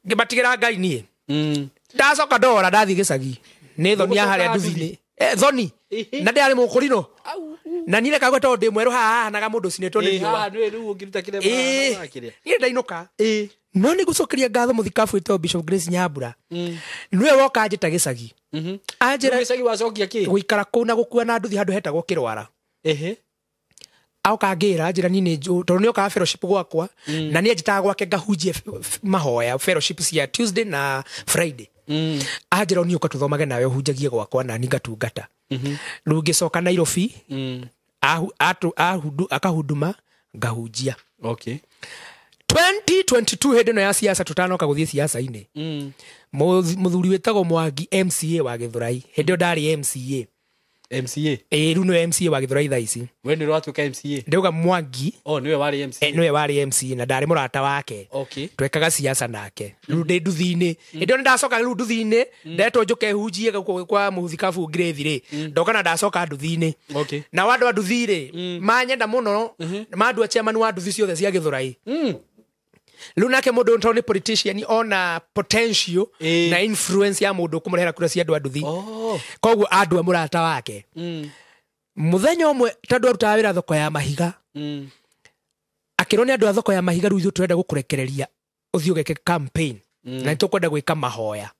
Ngĩmatigĩra Ngai niĩ. Ndacoka ndora ndathiĩ gĩcagi nĩ thoni ya harĩa nduthi-inĩ. Thoni na ndĩarĩ mũkũrinũ na niĩ reka tondũ ndĩ mwerũ haha hahanaga mũndũ ũcinĩtwo nĩ riũa. Niĩ ndainũka no nĩ ngũcokeria ngatho mũthikabu wĩtagwo Bishop Grace Nyambura, nĩwe woka anjĩta gĩcagi, anjĩra Gĩcagi wacokia kĩ? Gũikara kũu na gũkua na nduthi handũ hetagwo Kĩrwara. Aoka ngĩra anjĩra niĩ nĩ njũ tondũ nĩokaga fellowship gwakwa, na nĩ anjĩtaga gwake ngahunjie mahoya fellowship cia Tuesday na Friday. Anjĩra niĩ ũka tũthomage nawe ũhunjagie gwakwa na niĩ ngatungata. Rĩu ngĩcoka Nairobi, akahuduma ngahunjia. Okay. 2022 hĩndĩ ĩno ya siasa tũtanoka gũthiĩ siasa-inĩ, mũthuri wĩtagwo Mwangi MCA wa Gĩthũrai, hĩndĩ ĩyo ndarĩ MCA. MCA? Ĩĩ, rĩu nĩwe MCA wa Gĩthũrai thaa ici. We nĩwe watuĩka MCA? Ndauga Mwangi. Oh, nĩwe warĩ MCA. Nĩwe warĩ MCA na ndarĩ mũrata wake. Okay. Twekaga siasa nake. Rĩu ndĩ nduthi-inĩ. Hĩndĩ ĩyo nĩndacoka rĩu nduthi-inĩ, ndetwo njũke hunjie gũkũ kwa mũthikabu Grace rĩ. Ndoka na ndacoka nduthi-inĩ. Okay. Na andũ a nduthi rĩ, manyenda mũno, mandua chairman wa nduthi ciothe cia Gĩthũrai. Rĩu nake mũndũ tondũ nĩ politician ona potential na influence ya mũndũ kũmũrehera kura cia andũ a nduthi. Koguo andua mũrata wake. Mũthenya ũmwe tondũ arutaga wĩra thoko ya mahiga, akĩrwo nĩ andũ a thoko ya mahiga, rĩu ithuĩ tũrenda gũkũrekereria ũthiĩ ũgeke campaign, na nĩ tũkwenda gwĩka mahoya.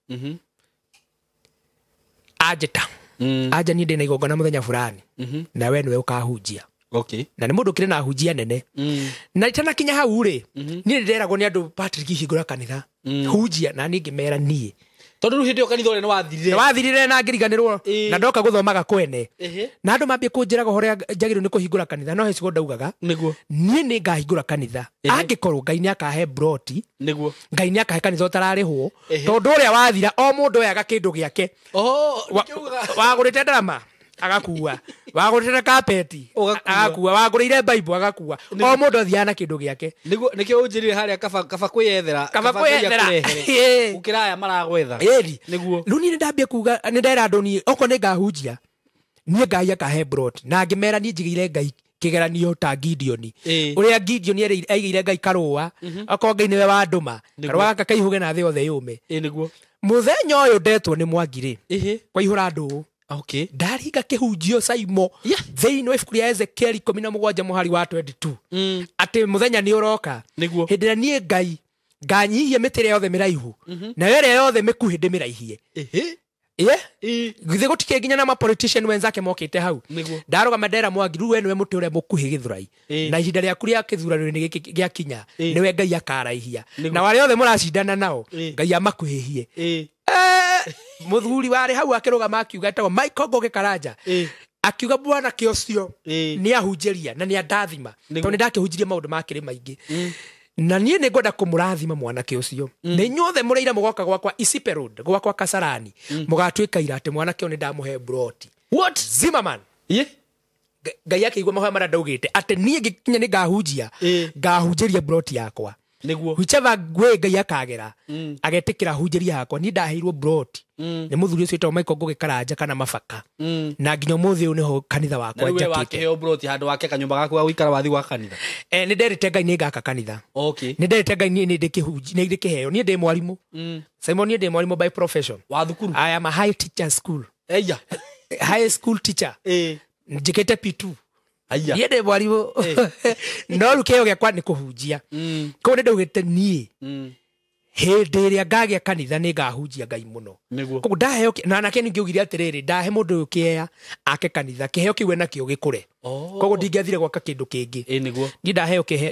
Anjĩta. Anja niĩ ndĩ na igongona mũthenya fulani, na we nĩwe ũkahunjia. Okay. Na nĩ mũndũ ũkĩrĩ na hunjia nene. Na itanakinya hau rĩ, niĩ nĩ nderagwo nĩ andũ, Patrick hingũra kanitha, hunjia, na niĩ ngĩmera niĩ. Tondũ rĩu hĩndĩ ĩyo kanitha ũrĩa nĩ wathirire. Nĩ wathirire na ngĩriganĩrwo, na ndoka gũthomaga kwene. Na andũ mambie kũnjĩraga ũhoro ũrĩa njagĩrĩirwo nĩ kũhingũra kanitha, no he ciugo ndaugaga. Nĩguo. Niĩ nĩ ngahingũra kanitha. Angĩkorwo Ngai nĩ akahe broti, Nĩguo. Ngai nĩ akahe kanitha ũtararĩhwo, tondũ ũrĩa wathira o mũndũ oyaga kĩndũ gĩake. Wagũrĩte ndarama agakua, wagũrĩte kapeti agakua, wagũrĩire Bible agakua, o mũndũ athiaga na kĩndũ gĩake. Nĩguo nĩkĩo ũnjĩrire harĩa kaba kwĩyethera, Kaba kwĩyethera. Gũkĩra aya maragwetha. Ĩni. Nĩguo. Rĩu niĩ nĩndambia kuga, nĩndera andũ niĩ okorwo nĩ ngahunjia, niĩ Ngai akahe broti, na ngĩmera niĩ njigĩire Ngai kĩgeranio ta Gideon. Ũrĩa Gideon aigĩire Ngai karũa, okorwo Ngai nĩwe wandũma, karũa gaka kaihũge na thĩ yothe yũme. Nĩguo. Mũthenya ũyũ ndetwo nĩ Mwangi rĩ, kwaihũra ndũũ. Okay. Ndaringa kĩhunjio Saimo thĩinĩ wa ibuku rĩa Ezekiel 17 mũhari wa 22, atĩ mũthenya nĩ ũroka. Nĩguo. Hĩndĩ ĩrĩa niĩ Ngai nganyihia mĩtĩ ĩrĩa yothe mĩraihu, nayo ĩrĩa yothe mĩkuhĩ ndĩmĩraihie. Githĩ gũtikĩ nginya na ma-politician wenzake mokĩte hau. Nĩguo. Ndarũgama ndera Mwangi, rĩu we nĩwe mũtĩ ũrĩa mũkuhĩ Gĩthũrai, na ihinda rĩaku rĩa kĩthurano-inĩ gĩkĩ gĩakinya, nĩwe Ngai akaraihia, na arĩa othe mũracindana nao Ngai amakuhĩhie. Mũthuri warĩ hau akĩrũgama akiuga, etagwo Michael Ngoge Karanja, akiuga mwanake ũcio nĩ ahunjĩria na nĩ andathima, tondũ nĩ ndakĩhunjirie maũndũ ma kĩrĩ maingĩ, na niĩ nĩ ngwenda kũmũrathima mwanake ũcio. Nĩ inyuothe mũrĩire mũgoka gwakwa Isipe Road, gwakwa Kasarani, mũgatuĩka ira atĩ mwanake ũyũ nĩ ndamũhe broti. What? Zimmerman. Ngai akĩigua mahoya marĩa ndaugĩte atĩ niĩ ngĩkinya nĩ ngahunjia, ngahunjĩria broti yakwa. Nĩguo. Whichever way Ngai akagera, agetĩkĩra hunjĩria yakwa. Niĩ ndaheirwo broti nĩ mũthuri ũcio wĩtagwo Michael Ngoge Karanja kana Mabaka, na nginya ũmũthĩ ũyũ nĩho kanitha wakwa Na rĩu we njakĩte. wakĩheo broti handũ wake kanyũmba gaku ga gũikara wathiĩ gwa kanitha. Nĩ nderĩte Ngai nĩ ngaka kanitha. Okay. Nĩ nderĩte Ngai niĩ nĩ ndĩkĩheo, niĩ ndĩ mwarimũ. Simon, niĩ ndĩ mwarimũ by profession. Wa thukuru? I am a high teacher school. Eya. High school teacher. Njĩkĩte P2. Aya. Niĩ ndĩ mwarimũ. No rĩu kĩheo gĩakwa nĩ kũhunjia. Koguo nĩ ndaugĩte niĩ Hĩndĩ ĩrĩa ngagĩa kanitha nĩ ngahunjia Ngai mũno. Koguo ndaheo na nake ningĩugire atĩrĩrĩ, ndahe mũndũ ũyũ kĩea ake kanitha, kĩheo kĩu enakĩo gĩkũre. Koguo ndingĩathire gwaka kĩndũ kĩngĩ. Nĩguo. Niĩ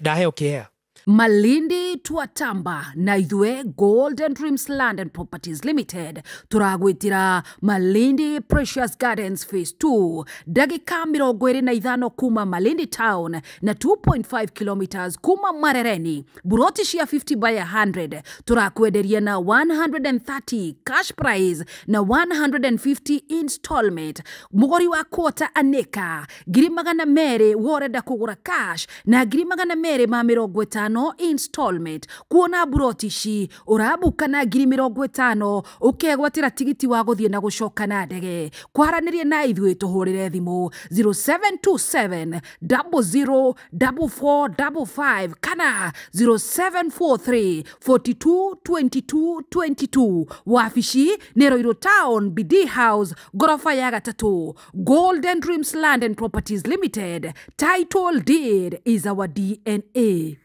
ndaheo kĩea. Malindi Twatamba na ithue Golden Dreams Land and Properties Limited turagwitira Malindi Precious Gardens Phase 2 ndagika 25 kuma Malindi Town na 2.5 kilometers kuma Marereni, buroti cia 50 by 100 turakwenderia na 130 cash price na 150 installment. Mugori wa quarter aneka 200,000 worenda kugura cash na 250 installment. Kuona buroti ici urabuka na 50,000 ukegwatira tigiti wa guthie na gucoka na ndege. Kwaranĩria na ithuĩ tũhũrĩre thimũ 0727 00 4455 kana 0743 42 22 22. Wabici nĩ Ruiru Town, BD House, gorofa ya 3. Golden Dreams Land and Properties Limited. Title deed is our DNA.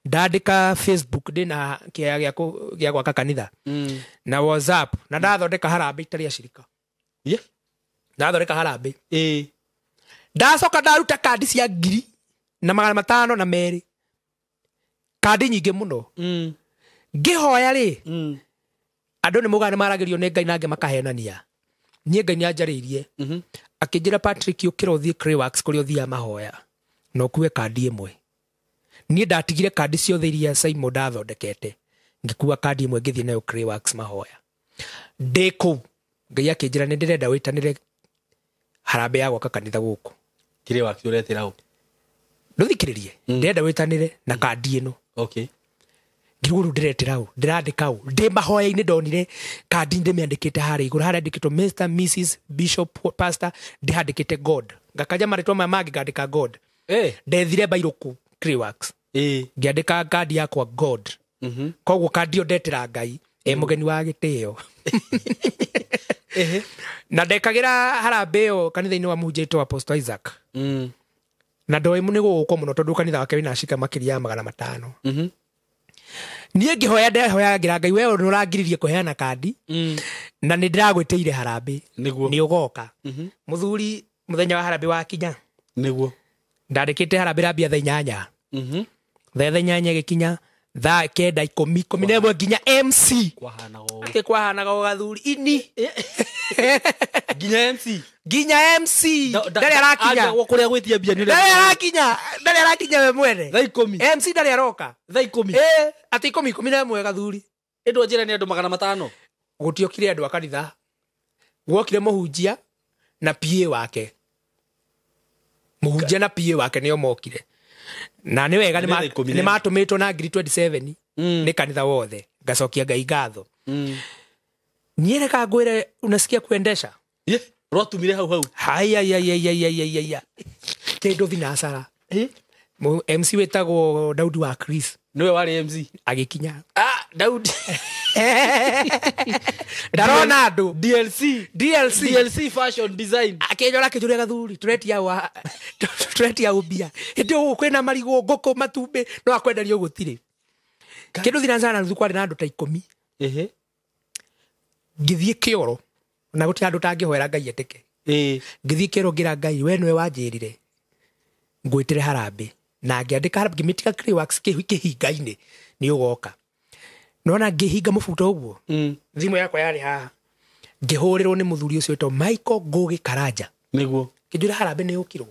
Ndandĩka Facebook ndĩna kĩea gĩa gwaka kanitha na WhatsApp na ndathondeka harambĩ itarĩ acirika. Ndathondeka harambĩ. Ndacoka ndaruta kandi cia 1,502, kandi nyingĩ mũno. Ngĩhoya rĩ, andũ nĩ mugaga nĩ maragĩrio nĩ Ngai na angĩ makahenania. Niĩ Ngai nĩ anjarĩirie akĩnjĩra, Patrick, ũkĩra ũthiĩ Clayworks kũrĩa ũthiaga mahoya na ũkue kandi ĩmwe. Niĩ ndatigire kandi ciothe iria Simon ndathondekete, ngĩkua kandi ĩmwe ngĩthiĩ nayo Clayworks mahoya. Ndĩ kũu Ngai akĩnjĩra nĩ ndĩrenda wĩtanĩre harambĩ ya gwaka kanitha gũkũ. Clayworks ũretĩra ũ? Ndũthikĩrĩrie, ndĩrenda wĩtanĩre na kandi ĩno. Okay. Ngirwo rĩu ndĩretĩra ũ, ndĩrandĩka ũ. Ndĩ mahoya-inĩ ndonire kandi ndĩmĩandĩkĩte harĩa igũrũ, harĩa andĩkĩtwo Mr, Mrs, Bishop, Pastor, ndĩhandĩkĩte God. Ngakanja marĩtwa maya mangĩ ngandĩka God. Ndethire bairũ kũu Clayworks. Ngĩandĩka kandi yakwa God. Koguo kandi ĩyo ndetĩra Ngai e mũgeni wa gĩtĩo. Na ndekagĩra harambĩ ĩyo kanitha-inĩ wa mũhunjia wa Apostle Isaac. Na ndoĩ nĩ gũgũkwo mũno tondũ kanitha wake wĩna acika makĩria ya 500. Niĩ ngĩhoya ndehoya ngĩra Ngai, we nĩ ũrangiririe kũheana kandi na nĩ ndĩragwĩtĩire harambĩ, nĩ ũgoka. Mũthuri mũthenya wa harambĩ wakinya, Nĩguo. Ndandĩkĩte harambĩ rambia thaa 8. Thaa 8 ĩgĩkinya, thaa 9 10 11 nginya MC. Kwahanaga Atĩ kwahanaga o gathuri ini. Nginya MC. Nginya MC. Ndarĩ arakinya. Kũrĩa gwĩtia mbia nĩ Ndarĩ arakinya. Ndarĩ arakinya we mwene. Thaa 10. MC ndarĩ aroka. Thaa 10. Atĩ 10 11 gathuri. Ĩndũ njĩra nĩ andũ 500. Gũtiokire andũ a kanitha. Gwokire mũhunjia na PA wake. Mũhunjia na PA wake nĩo mokire. Na nĩ wega nĩ matũmĩtwo na 27,000 nĩ kanitha wothe. Ngacokia Ngai ngatho. Niĩ reka ngwĩre, unasikia kuendesha? Rwatumire hau hau. Haya ya ya ya ya ya ya. Kĩndũ thinacara. MC wĩtagwo Daudi wa Chris. Nĩwe warĩ MC. Agĩkinya. Daudi. Ndarona andũ. DLC. DLC. DLC fashion design. Akĩnjora akĩnjũria gathuri, tũretia ũmbia. Hĩndĩ ĩyo kwĩna marigũ, ngũkũ, matumbĩ, no akwenderio gũtirĩ. Kĩndũ thinacara na nuthu kwarĩ na andũ ta 10. Ngĩthiĩ kĩoro, na gũtirĩ handũ ũtangĩhoera Ngai etĩke. Ngĩthiĩ kĩoro ngĩra Ngai, we nĩwe wanjĩrire ngwĩtĩre harambĩ. Na ngĩandĩka harambĩ, ngĩmĩtiga Clayworks kĩhinga-inĩ, nĩ ũgoka. Nona ngĩhinga mũbuto ũguo, thimũ yakwa yarĩ haha. Ngĩhũrĩrwo nĩ mũthuri ũcio wĩtagwo Michael Ngũgĩ Karanja. Nĩguo. Kĩnjĩra harambĩ nĩ yũkirwo.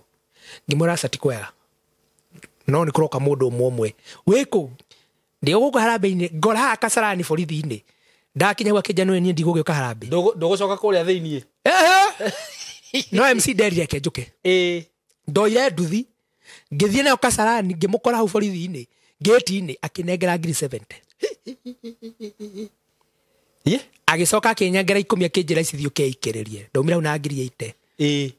Ngĩmwĩra aca ti kwega. No nĩ kũroka mũndũ ũmwe ũmwe. Wĩkũ? Ndĩ gũkũ harambĩ-inĩ, ngora haha Kasarani borithi-inĩ. Ndakinya hau akĩnjĩra niĩ ndigũgĩũka harambĩ. Ndũgũcoka kũrĩa thĩiniĩ. No MC nderire reke njũke. Ndoire nduthi, ngĩthiĩ nayo Kasarani, ngĩmũkora hau borithi-inĩ, gate-inĩ, akĩnengera 70,000. Agĩcoka akĩnengera 10 akĩnjĩra ici thiĩ ũkeikĩrĩrie. Ndaumire hau na 80,000.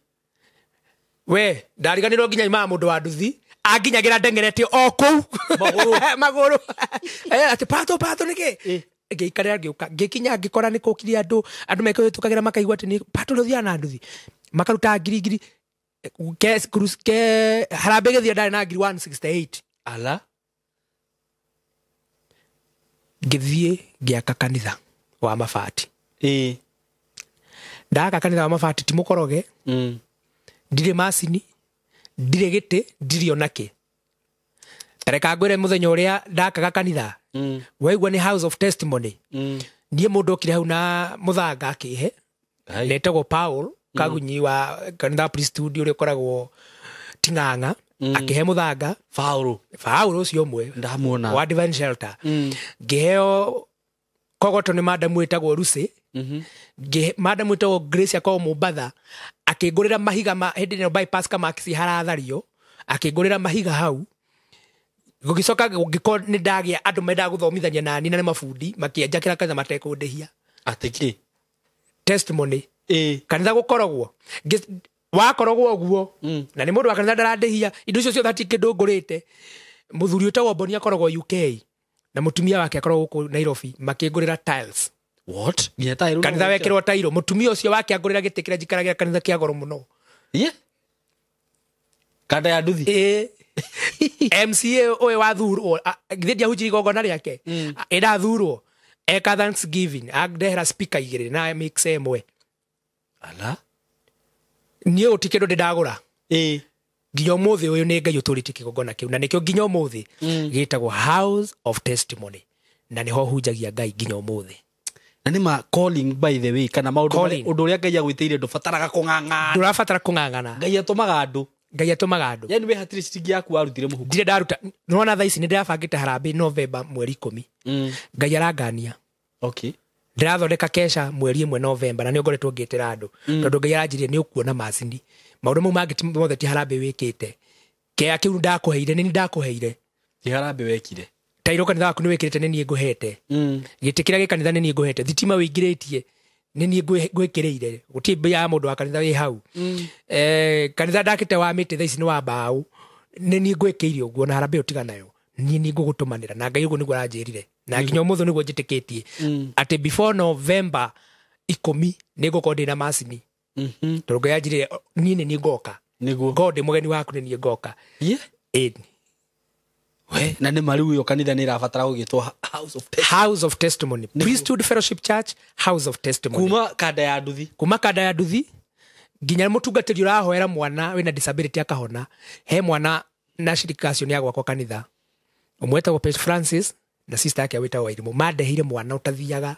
We, ndariganĩrwo nginya nyumaga mũndũ wa nduthi, anginyagĩra ndengerete o kũu. Magũrũ. Atĩ pato pato nĩkĩ? Ngĩikarĩra ngĩũka, ngĩkinya ngĩkora nĩ kũkire andũ, andũ mekũhĩtũkagĩra makaigua atĩ nĩ pato nĩ ũthiaga na nduthi. Makaruta ngiri. Ke harambĩ gĩthiĩ ndarĩ na 168,000. Ala. Ngĩthiĩ ngĩaka kanitha wa mabati. Ĩĩ. Ndaka kanitha wa mabati ti mũkoroge. Ndirĩ macini, ndirĩ gĩtĩ, ndirĩ onakĩ. Tareka ngwĩre mũthenya ũrĩa ndakaga kanitha, waigua nĩ house of testimony. Niĩ mũndũ okire hau na mũthanga akĩhe, netagwo Paul Kagunyi wa kanitha wa priesthood ũrĩa ũkoragwo Ting'ang'a, akĩhe mũthanga. Paul. Paul ũcio ũmwe. Ndamuona. Wa Divine Shelter. Ngĩheo kogoto nĩ madamu wĩtagwo Lucy. Madamu wĩtagwo Grace akoragwo Mombatha, akĩngũrĩra mahiga ma hĩndĩ ĩno bypass Kamakisi harathario, akĩngũrĩra mahiga hau. Gũgĩcoka gũgĩkorwo nĩ ndagĩa andũ mendaga gũthomithania nani na nĩ mabundi, makĩanjakĩra kanitha matekũndĩhia. Atĩ kĩ? Testimony. Ĩĩ. Kanitha gũkoragwo wakoragwo ũguo, na nĩ mũndũ wa kanitha ndarandĩhia indo icio ciothe, hatirĩ kĩndũ ngũrĩte. Mũthuri ũtagwo Boni akoragwo UK na mũtumia wake akoragwo gũkũ Nairobi, makĩngũrĩra tiles. What? Nginya tairo. Kanitha wekĩrwo tairo. Mũtumia ũcio wake angũrĩra gĩtĩ kĩrĩa njikaragĩra kanitha kĩa goro mũno. Yeah. Kanda ya nduthi. Ĩĩ. MCA ũyũ wathurwo, githĩ ndiahunjirie igongona rĩake? Ĩrathurwo eka Thanksgiving, andehera speaker igĩrĩ na mix ĩmwe. Ala. Niĩ gũtirĩ kĩndũ ndĩ ndagũra. Ĩĩ. Nginya ũmũthĩ ũyũ nĩ Ngai ũtũrĩtie kĩgongona kĩu, na nĩkĩo nginya ũmũthĩ gĩtagwo house of testimony, na nĩho hunjagia Ngai nginya ũmũthĩ. Na nĩ ma calling, by the way, kana maũndũ Calling. ũndũ ũrĩa Ngai agwĩtĩire ndũbataraga kũng'ang'ana. Ndũrabatara kũng'ang'ana. Ngai atũmaga andũ. Ngai atũmaga andũ. Yani we hatirĩ ciringi yaku warutire mũhuko. Ndirĩ ndaruta. Nĩwona thaa ici nĩ ndĩrabangĩte harambĩ November mweri 10. Ngai arangania. Okay. Ndĩrathondeka kesha mweri 1 November, na nĩ ngoretwo ngĩtĩra andũ, tondũ Ngai aranjĩrire nĩ ũkuona macini. Maũndũ mau mangĩ mothe ti harambĩ wĩkĩte. Kĩa kĩu ndakũheire, nĩ niĩ ndakũheire. Ti harambĩ wekire. Tairo kanitha waku nĩ wĩkĩrĩte, nĩ niĩ ngũhete. Gĩtĩ kĩrĩa gĩ kanitha nĩ niĩ ngũhete. Thitima wĩingĩrĩtie nĩ niĩ ngwĩkĩrĩire. Gũtirĩ mbia ya mũndũ wa kanitha wĩ hau. Kanitha ndakĩte wa mĩtĩ thaa ici nĩ wa mbaũ, nĩ niĩ ngwĩkĩire ũguo, na harambĩ ũtiga nayo. Niĩ nĩ ngũgũtũmanĩra. Na Ngai ũguo nĩguo aranjĩrire. Na nginya ũmũthĩ nĩguo njĩtĩkĩtie. Atĩ before November 10 nĩ ngũkorwo ndĩna macini. Tondũ Ngai anjĩrire niĩ nĩ niĩ ngoka. Nĩguo. Ngorwo ndĩ mũgeni waku nĩ niĩ ngoka. Yeah. Ĩni. We, na nĩ ma rĩu ĩyo kanitha nĩ ĩrabatara gũgĩtwo House of Testimony. House of Testimony. Priesthood Fellowship Church, House of Testimony. Kuma kanda ya nduthi. Kuma kanda ya nduthi nginya mũtungatĩri ũrahoera mwana wĩna disability akahona. He mwana na shirika acio nĩ agwakwa kanitha. Ũmwe wetagwo Page Francis na sister yake wĩtagwo Wairimũ. Mandeheire mwana ũtathiaga.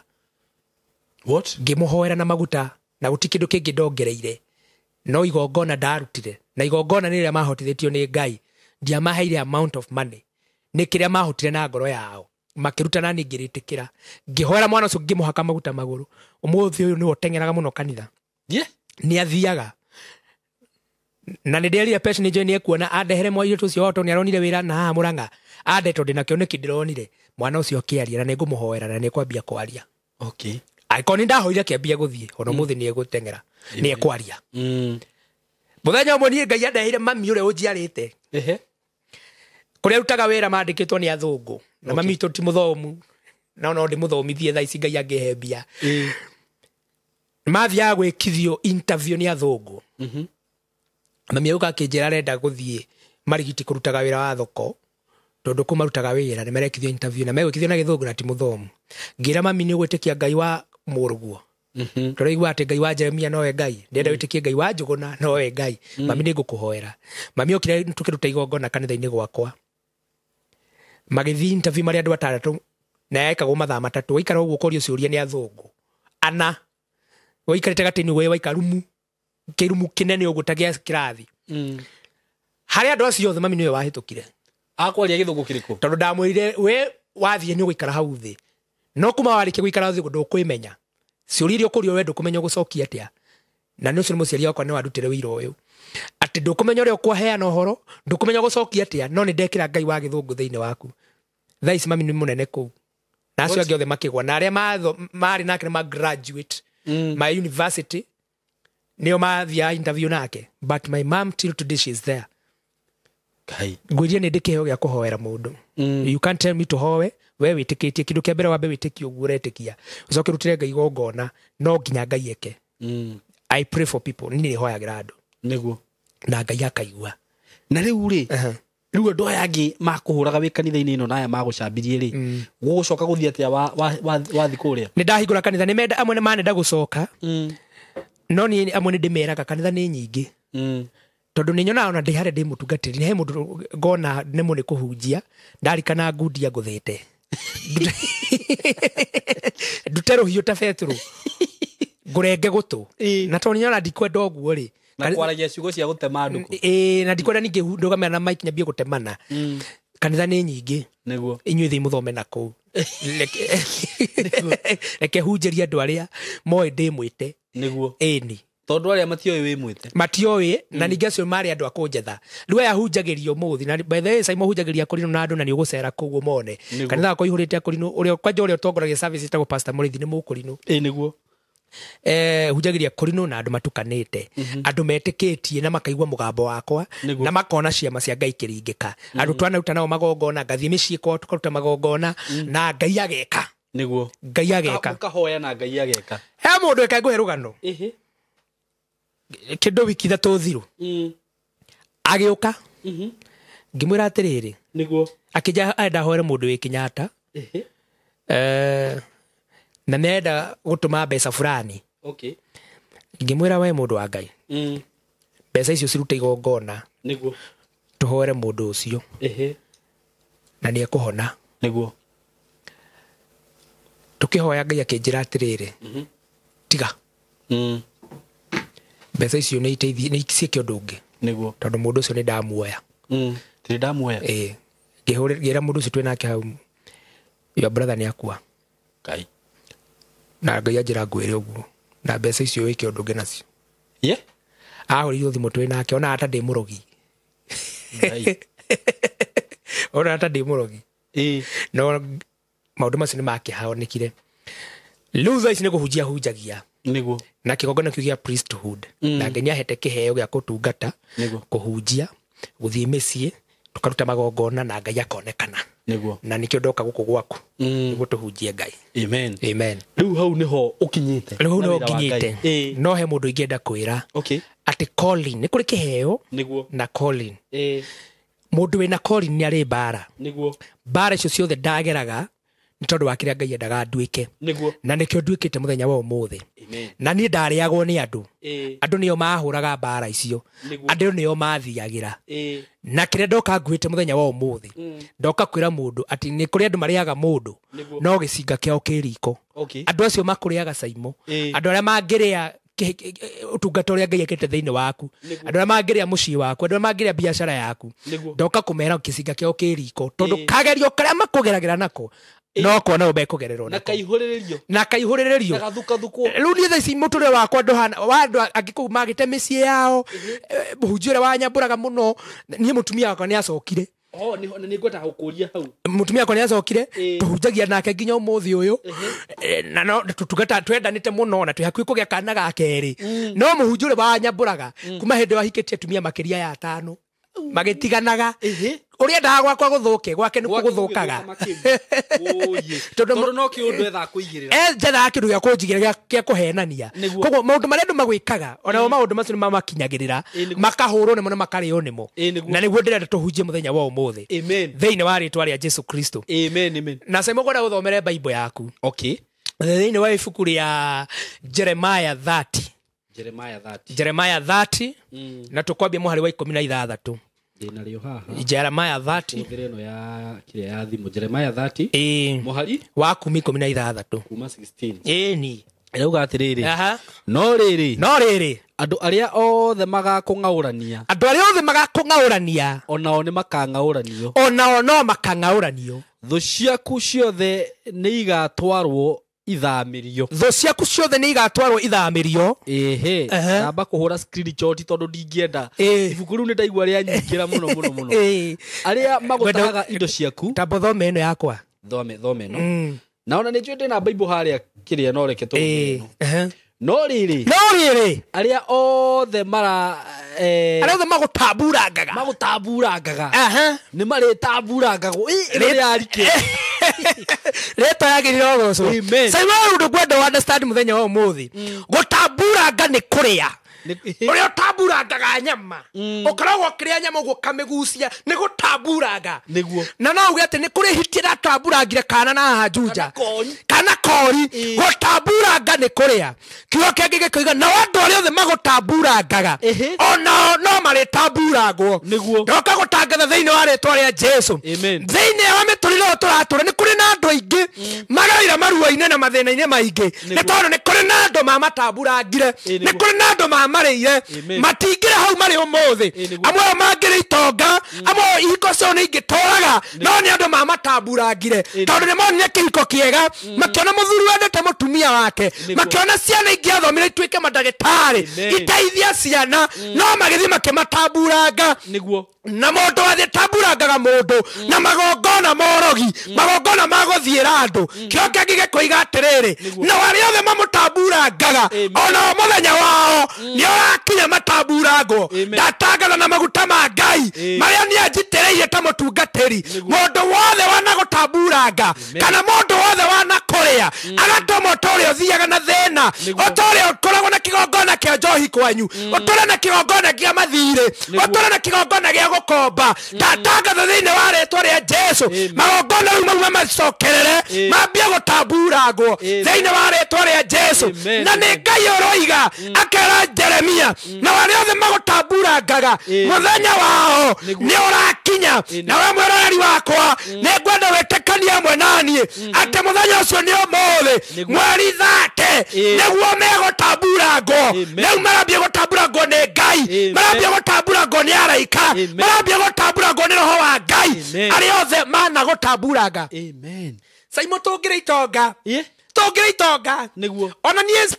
What? Ngĩmũhoera na maguta na gũtirĩ kĩndũ kĩngĩ ndongereire. No igongona ndarutire. Na igongona nĩ rĩrĩa mahotithĩtio nĩ Ngai. Ndiamaheire amount of money. Nĩ kĩrĩa mahotire na ngoro yao. Makĩruta na niĩ ngĩrĩtĩkĩra. Ngĩhoera mwana ũcio ngĩmũhaka maguta magũrũ. Ũmũthĩ ũyũ nĩwe ũteng'eraga mũno kanitha. Yeah. Nĩ athiaga. Na nĩ nderire Pesha nĩ njũĩ nĩ ekuona andehere mwairĩtu ũcio wao tondũ nĩ aronire wĩra na haha Mũrang'a. Ande tondũ ndĩna kĩoneki ndĩronire. Mwana ũcio akĩaria na nĩ ngũmũhoera na nĩ ekwambia kwaria. Okay. Angĩkorwo nĩ ndahoire akĩambia gũthiĩ, ona ũmũthĩ nĩ egũteng'era, nĩ ekwaria. Mũthenya ũmwe niĩ Ngai andeheire mami ũrĩa ũnjiarĩte. Ehe. Kũrĩa arutaga wĩra mandĩkĩtwo nĩ athũngũ. Na mami witũ ti mũthomu. Na no ndĩmũthomithie thaa ici Ngai angĩhe mbia. Mathiaga gwĩkithio interview nĩ athũngũ. Mami agĩũka akĩnjĩra arenda gũthiĩ Marigiti kũrutaga wĩra wa thoko, tondũ kũu marutaga wĩra nĩ marekithio interview na megwĩkithio na gĩthũngũ na ti mũthomu. Ngĩra mami nĩ ũgwĩtĩkia Ngai wa mũrũguo. Tũraigua atĩ Ngai wa Jeremia nowe Ngai. Ndĩrenda wĩtĩkie Ngai wa Njũgũna nowe Ngai. Mami nĩ ngũkũhoera. Mami okire tũkĩruta igongona kanitha-inĩ gwakwa. Magĩthiĩ interview marĩ andũ atandatũ na yekagwo mathaa matatũ. Waikara ũguo ũkorio ciũria nĩ athũngũ. Ana. Waikarĩte gatĩ-inĩ we waikara rumu. Kĩrumu kĩnene ũguo ta gĩa kĩrathi. Harĩ andũ acio othe mami nĩwe wahĩtũkire. Akwaria gĩthũngũ kĩrĩkũ? Tondũ ndamwĩrire we wathiĩ nĩ ũgũikara hau thĩ. No kuma warĩkia gũikara thĩ ndũkwĩmenya. Ciũria iria ũkũrio we ndũkũmenya ũgũcokia atĩa. Na nĩ ũcio nĩ mũciari wakwa nĩ wandutire wĩira ũyũ. Atĩ ndũkũmenya ũrĩa ũkũheana ũhoro, ndũkũmenya ũgũcokia atĩa, no nĩ ndekĩra Ngai wa gĩthũngũ thĩinĩ waku. Thaa ici mami nĩ mũnene kũu. Na acio angĩ othe makĩgwa. Na arĩa marĩ nake nĩ ma graduate, ma university, nĩo mathiaga interview nake. But my mom till today she is there. Ngai. Ngwĩrire nĩ ndĩ kĩheo gĩa kũhoera mũndũ. You can't tell me to hoe, we wĩtĩkĩtie kĩndũ kĩa mbere wambe wĩtĩkie ũguo ũretĩkia. Ũcoke ũrutĩre Ngai igongona, no nginya Ngai eke. I pray for people, niĩ nĩhoyagĩra andũ. Nĩguo. Na Ngai akaigua. Na rĩu rĩ, Rĩu andũ aya angĩ makũhũraga wĩ kanitha-inĩ ĩno na aya magũcambirie rĩ, gũgũcoka gũthiĩ atĩa wathi kũrĩa? Nĩ ndahingũra kanitha, nĩ menda amwe nĩ manenda gũcoka, no niĩ amwe nĩ ndĩmeraga kanitha nĩ nyingĩ, tondũ nĩ nyonaga ona ndĩ harĩa ndĩ mũtungatĩri, he mũndũ ngona nemwo nĩ kũhunjia, ndarikana ngundia ngũthĩte ndute rũhiũ ta Petero ngũrenge gũtũ, na tondũ nĩ nyona ndikwenda ũguo rĩ, na kwaragia ciugo cia gũtema andũ kũ. Na ndikwenda ningĩ ndũgamĩra na mic nyambie gũtemana. Kanitha nĩ nyingĩ, nĩguo inyuĩ thiĩ mũthome na kũu. Reke hunjĩrie andũ arĩa moĩ ndĩ mwĩte, nĩguo ĩni tondũ arĩa matioĩ wĩ mwĩte matioĩ, na ningĩ acio marĩ andũ a kũnjetha. Rĩu aya hunjagĩrio ũmũthĩ, na by the way Simon hunjagĩria Akũrinũ na andũ, na nĩ ũgũcera kũu ũmone kanitha wakwa ũihũrĩte Akũrinũ. Ũrĩa kwanja ũrĩa ũtongoragia service ĩtagwo Pastor Mũrĩithi nĩ Mũkũrinũ. Nĩguo hunjagĩria Akũrinũ na andũ matukanĩte, andũ metĩkĩtie na makaigua mũgambo wakwa na makona ciama cia Ngai ikĩringĩka. Andũ twanaruta nao magongona, ngathiĩ mĩciĩ kwao tũkaruta magongona na Ngai ageka. Nĩguo Ngai ageka, ũkahoya na Ngai ageka. He mũndũ eka ngũhe rũgano kĩndũ wiki ithatũ thiru, agĩũka ngĩmwĩra atĩrĩrĩ, nĩguo akĩnja enda hoere mũndũ wĩ Kenyatta, na nĩarenda gũtũma mbeca fulani. Okay. Ngĩmwĩra we mũndũ wa Ngai, mbeca icio cirute igongona, nĩguo tũhoere mũndũ ũcio, na nĩ ekũhona. Nĩguo tũkĩhoya Ngai akĩnjĩra atĩrĩrĩ, tiga mbeca icio nĩ iteithie, nĩ ciĩke ũndũ ũngĩ, nĩguo tondũ mũndũ ũcio nĩ ndamuoya. Nĩ ndamuoya. Ngĩra mũndũ ũcio twĩ nake hau, your brother nĩ akua. Ngai. Na Ngai anjĩra ngwĩre ũguo, na mbeca icio wĩke ũndũ ũngĩ nacio. Ye? Ahũrĩirwo thimũ twĩ nake, ona ata ndĩ mũrogi. Ona ata ndĩ mũrogi. No maũndũ macio nĩ makĩhanĩkire. Rĩu thaa ici nĩ kũhunjia hunjagia. Nĩguo Na kĩgongona kĩu gĩa priesthood. Na Ngai nĩahete kĩheo gĩa kũtungata, kũhunjia, gũthiĩ mĩciĩ, tũkaruta magongona na Ngai akonekana. Nĩguo Na nĩkĩo ndoka gũkũ gwaku, nĩguo tũhunjie Ngai. Amen. Amen. Rĩu hau nĩho ũkinyĩte. Rĩu hau nĩho nginyĩte. No he mũndũ ingĩenda kwĩra. Okay. Atĩ calling, nĩ kũrĩ kĩheo nĩguo na calling. Mũndũ wĩna calling nĩ arĩ mbara. Nĩguo Mbara icio ciothe ndageraga nĩ tondũ wa kĩrĩa Ngai endaga nduĩke. Nĩguo Na nĩkĩo nduĩkĩte mũthenya wa ũmũthĩ. Na niĩ ndarĩagwo nĩ andũ. Andũ nĩo mahũraga mbara icio. Andũ nĩo mathiagĩra. Na kĩrĩa ndoka nguĩte mũthenya wa ũmũthĩ, ndoka kwĩra mũndũ atĩ nĩ kũrĩ andũ marĩaga mũndũ, no gĩcinga kĩao kĩ riko. Andũ acio makũrĩaga Saimo. Andũ arĩa mangĩrĩa ũtungata ũrĩa Ngai ekĩte thĩinĩ waku, andũ arĩa mangĩrĩa mũciĩ waku, andũ arĩa mangĩrĩa biacara yaku, ndoka kũmera gĩcinga kĩao kĩ riko, tondũ kagerio karĩa makũgeragĩra nako no kuona ũmbe kũgererwo na kaihũrĩrĩrio, na kaihũrĩrĩrio, na gathukathukwo. Rĩu niĩ thaa ici mũtũrĩre wakwa ndũhana wa andũ angĩ kũu magĩte mĩciĩ yao. Mũhunjia ũrĩa wanyambũraga mũno, niĩ mũtumia wakwa nĩ acokire. Nĩ ngwenda gũkũria hau. Mũtumia wakwa nĩ acokire, tũhunjagia nake nginya ũmũthĩ ũyũ, na no tũtungata twendanĩte mũno na twĩ hakuhĩ kũgĩa kana ga kerĩ. No mũhunjia ũrĩa wanyambũraga kuma hĩndĩ ĩyo ahikĩtie atumia makĩria ya 5 magĩtiganaga. Ũrĩa endaga gwakwa gũthũke, gwake nĩkuo gũthũkaga. Tondũ no kĩũndũ ethaga kũigĩrĩra. Njethaga kĩndũ gĩa kũnjigĩrĩra, gĩa kũhenania. Koguo maũndũ marĩa andũ magwĩkaga, onao maũndũ macio nĩ mamakinyagĩrĩra, makahũrwo nĩmo na makarĩo nĩmo. Na nĩguo ndĩrenda tũhunjie mũthenya wa ũmũthĩ. Thĩinĩ wa rĩtwa rĩa Jesu Kristo. Amen, amen. Na Simon ngwenda gũthomere Bible yaku. Okay. Thĩinĩ wa ibuku rĩa Jeremiah 30. Jeremiah 30. Jeremiah 30 na tũkwambia mũhari wa 16. Ndĩna rĩo haha. Jeremiah 30. Hũthĩra ĩno ya kĩrĩa ya thimũ. Jeremiah 30. Mũhari wa 16. Kuma 16. Ĩni. Ĩrauga atĩrĩrĩ. No rĩrĩ. No rĩrĩ. Andũ arĩa othe magakũng'aũrania. Andũ arĩa othe magakũng'aũrania. Onao nĩ makang'aũranio. Onao no makang'aũranio. Thũ ciaku ciothe nĩ igatwarwo ithamĩrio. Thũ ciaku ciothe nĩ igatwarwo ithamĩrio. Ehe. Namba kũhũra screenshot tondũ ndingĩenda. Ibuku rĩu nĩ ndaigua rĩanyingĩra mũno mũno mũno. Arĩa magũtahaga indo ciaku. Ta thome ĩno yakwa. Thome ĩno. Na ona nĩ njũĩ ndĩna Bible harĩa kĩrĩa no reke tũthome ĩno. No rĩrĩ. No rĩrĩ. Arĩa othe mara arĩa othe magũtamburangaga. Magũtamburangaga. Nĩ marĩtamburangagwo. Ĩno nĩ Rĩtwa yagĩrĩire ũgocwo. Simon ũndũ ngwenda understand mũthenya wa ũmũthĩ. Gũtamburanga nĩ kũrĩa. Ũrĩa ũtamburangaga nyama ũkoragwo ũkĩrĩa nyama ũguo ũkamĩgucia nĩ gũtamburanga. Nĩguo. Na no uge atĩ nĩ kũrĩ hiti ĩratamburangire kana na haha Juja kana kori. Gũtamburanga nĩ kũrĩa. Kiugo kĩngĩ gĩkoiga nao andũ arĩa othe magũtamburangaga onao no marĩtamburangwo. Nĩguo. Ndoka gũtangatha thĩinĩ wa rĩtwa rĩa Jesu. Amen. Thĩinĩ wa mĩtũrĩre ĩyo tũratũra nĩ kũrĩ na andũ aingĩ magereire maruo-inĩ na mathĩna-inĩ maingĩ, nĩ tondũ nĩ kũrĩ na andũ mamatamburangire, nĩ kũrĩ na andũ mamarĩire, matingĩrĩ hau marĩ ũmũthĩ. Amwe ao mangĩrĩ itonga, amwe ao ihiko ciao nĩ ingĩtũraga, no nĩ andũ mamatamburangire tondũ nĩ monire kĩhiko kĩega, makĩona mũthuri wendete mũtumia wake, makĩona ciana ingĩathomire ituĩke mandagĩtarĩ iteithie ciana, no magĩthiĩ makĩmatamburanga. Nĩguo. Na mũndũ wathiĩ tamburangaga mũndũ na magongona morogi, magongona ma gũthiĩra andũ. Kĩo kĩngĩ gĩkoiga atĩrĩrĩ, na arĩa othe mamũtamburangaga onao mũthenya wao nĩ ũrakinya matamburangwo. Ndatangatha na maguta ma Ngai marĩa niĩ anjitĩrĩirie ta mũtungatĩri, mũndũ wothe wanagũtamburanga kana mũndũ wothe wanakũrĩa agatũma ũtũũre ũthiaga na thĩna, ũtũũre ũkoragwo na kĩgongona kĩa njohi kwanyu, ũtũũre na kĩgongona kĩa mathirĩ, ũtũũre na kĩgongona gĩa gũkomba. Ndatangatha thĩinĩ wa rĩtwa rĩa Jesu, magongona rĩu mau mamacokerere, mambie gũtamburangwo thĩinĩ wa rĩtwa rĩa Jesu. Na nĩ Ngai ũroiga akera Jeremia, na arĩa othe magũtamburangaga mũthenya wao nĩ ũrakinya. Na we mwĩroreri wakwa, nĩ ngwenda wĩtĩkanie hamwe naniĩ atĩ mũthenya ũcio nĩ ũmũthĩ, mweri 30, nĩguo megũtamburangwo. Rĩu marambia gũtamburangwo nĩ Ngai, marambia gũtamburangwo nĩ araika, marambia gũtamburangwo nĩ roho wa Ngai, arĩa othe managũtamburanga. Amen. Saimo tũngĩrĩ itonga, tũngĩrĩ itonga. Nĩguo. Ona niĩ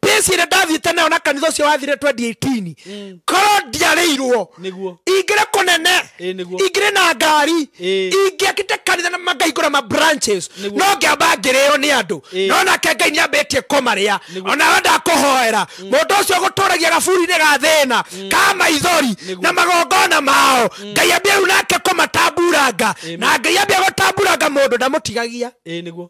pace ĩrĩa ndathiĩte nayo na kanitha ũcio wathire 2018, korwo ndiarĩirwo, Nĩguo. ingĩrĩ kũnene, Nĩguo. ingĩrĩ na ngari, ingĩakĩte kanitha na mangaihingũra ma branches, no ngĩamba ngĩrĩo nĩ andũ. No nake Ngai nĩambĩtie kũmarĩa. Onawe ndakũhoera mũndũ ũcio ũgũtũragia gaburi-inĩ ga thĩna ka maithori na magongona mao, Ngai ambie rĩu nake kũmatamburanga. Na Ngai ambia gũtamburanga mũndũ ndamũtigagia. Nĩguo.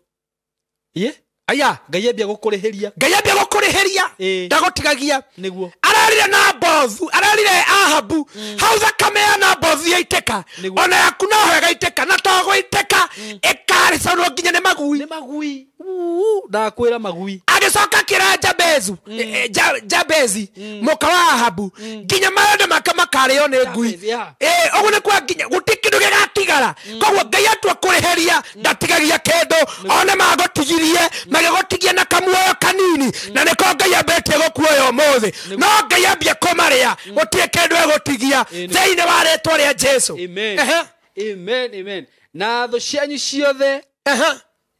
Aya. Ngai ambia gũkũrĩhĩria. Ngai ambia gũkũrĩhĩria, ndagũtigagia. Nĩguo. Ararire Nabothu, ararire Ahabu, hau thakame ya Nabothu yaitĩka, ona yaku noho ĩgaitĩka, na to gũitĩka ĩkarĩcanwo nginya nĩ magui. Nĩ magui. Ndakwĩra magui. Agĩcoka akĩra Jabezu, Jabezi mũka wa Ahabu, nginya marenda make makarĩo nĩ ngui. Ũguo nĩ kwa nginya gũtirĩ kĩndũ gĩgatigara. Koguo Ngai atua kũrĩhĩria ndatigagia kĩndũ, one magũtigirie, magĩgũtigia na kamuoyo kanini, na nĩko Ngai ambĩtie gũkuoya ũmũthĩ. No Ngai ambie kũmarĩa, gũtirĩ kĩndũ egũtigia thĩinĩ wa rĩtwa rĩa Jesu. Amen. Amen, amen. Na thũ cianyu ciothe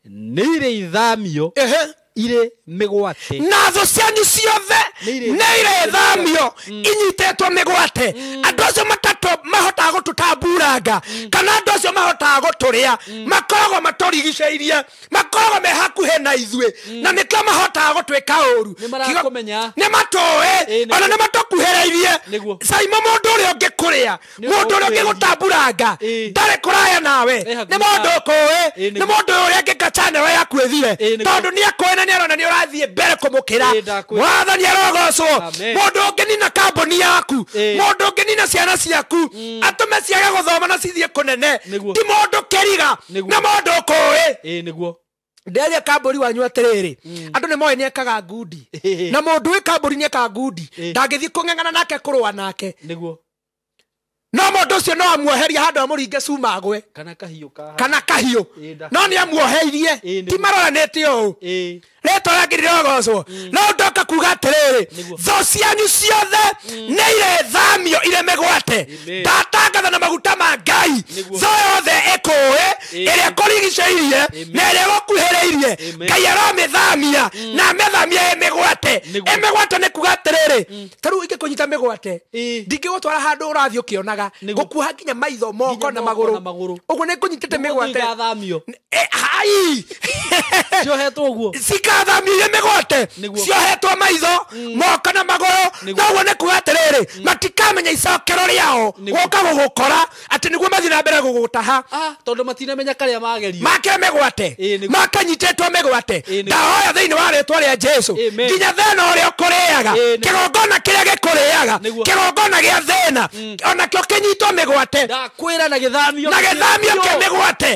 nĩ irĩ ithamio irĩ mĩgwate. Na thũ cianyu ciothe nĩ irĩ thamio inyitĩtwo mĩgwate. Andũ acio matatũ mahotaga gũtũtamburanga, kana andũ acio mahotaga gũtũrĩa, makoragwo matũrigicĩirie, makoragwo me hakuhĩ na ithuĩ, na nĩkĩo mahotaga gũtwĩka ũru. Nĩ marakũmenya. Nĩ matũĩ, ona nĩ matũkuhĩrĩirie. Saimo mũndũ ũrĩa ũngĩkũrĩa, mũndũ ũrĩa ũngĩgũtamburanga, ndarĩ kũraya nawe, nĩ mũndũ ũkũĩ, nĩ mũndũ ũrĩa angĩka channel yaku ĩthire, tondũ nĩ akũĩ na nĩ arona nĩ ũrathiĩ mbere kũmũkĩra. Mwathani arogocwo. Mũndũ ũngĩnina kambuni yaku, mũndũ ũngĩnina ciana ciaku, atũme ciage gũthoma na cithiĩ kũnene, ti mũndũ kĩriga, nĩ mũndũ ũkũĩ. Nĩguo. Nderia kamburi wanyu atĩrĩrĩ, andũ nĩ moĩ nĩ ekaga ngundi, na mũndũ wĩ kamburi nĩ ekaga ngundi, ndangĩthiĩ kũng'eng'ana nake kũrũa nake. Nĩguo. No mũndũ ũcio no amuoherie handũ amũringe cuma agwe, kana kahiũ kana kahiũ, no nĩ amuoheirie, ti maroranĩte ũũ. Rĩtwa rĩake rĩrogocwo. No ndoka kuga atĩrĩrĩ, thũ cianyu ciothe nĩ irĩthamio irĩ mĩgwate. Ndatangatha na maguta ma Ngai, thũ yothe ĩkũĩ, ĩrĩa ĩkũrigicĩirie na ĩrĩa ĩgũkuhĩrĩirie, Ngai aromĩthamia na amĩthamie ĩ mĩgwate. Ĩ mĩgwate nĩ kuga atĩrĩrĩ, ta rĩu ingĩkũnyita mĩgwate, ndingĩgũtwara handũ ũrathiĩ ũkĩonaga, ngũkuoha nginya maitho, moko na magũrũ. Ũguo nĩ ngũnyitĩte mĩgwate. Hai. Ciohetwo ũguo. Cikathamio mĩgwate, ciohetwo maitho moko na magũrũ noguo nĩ kuga atĩrĩrĩ matikamenya icokero rĩao gũka gũgũkora atĩ nĩguo mathiĩ na mbere gũgũtaha tondũ matinamenya karĩa magerio makĩre mĩgwate makanyitĩtwo mĩgwate ndahoya thĩinĩ wa rĩtwa rĩa Jesu nginya thĩna ũrĩa ũkũrĩaga kĩgongona kĩrĩa gĩkũrĩaga kĩgongona gĩa thĩna onakĩo kĩnyitwo mĩgwate ndakwĩra na gĩthamio na gĩthamio kĩa mĩgwate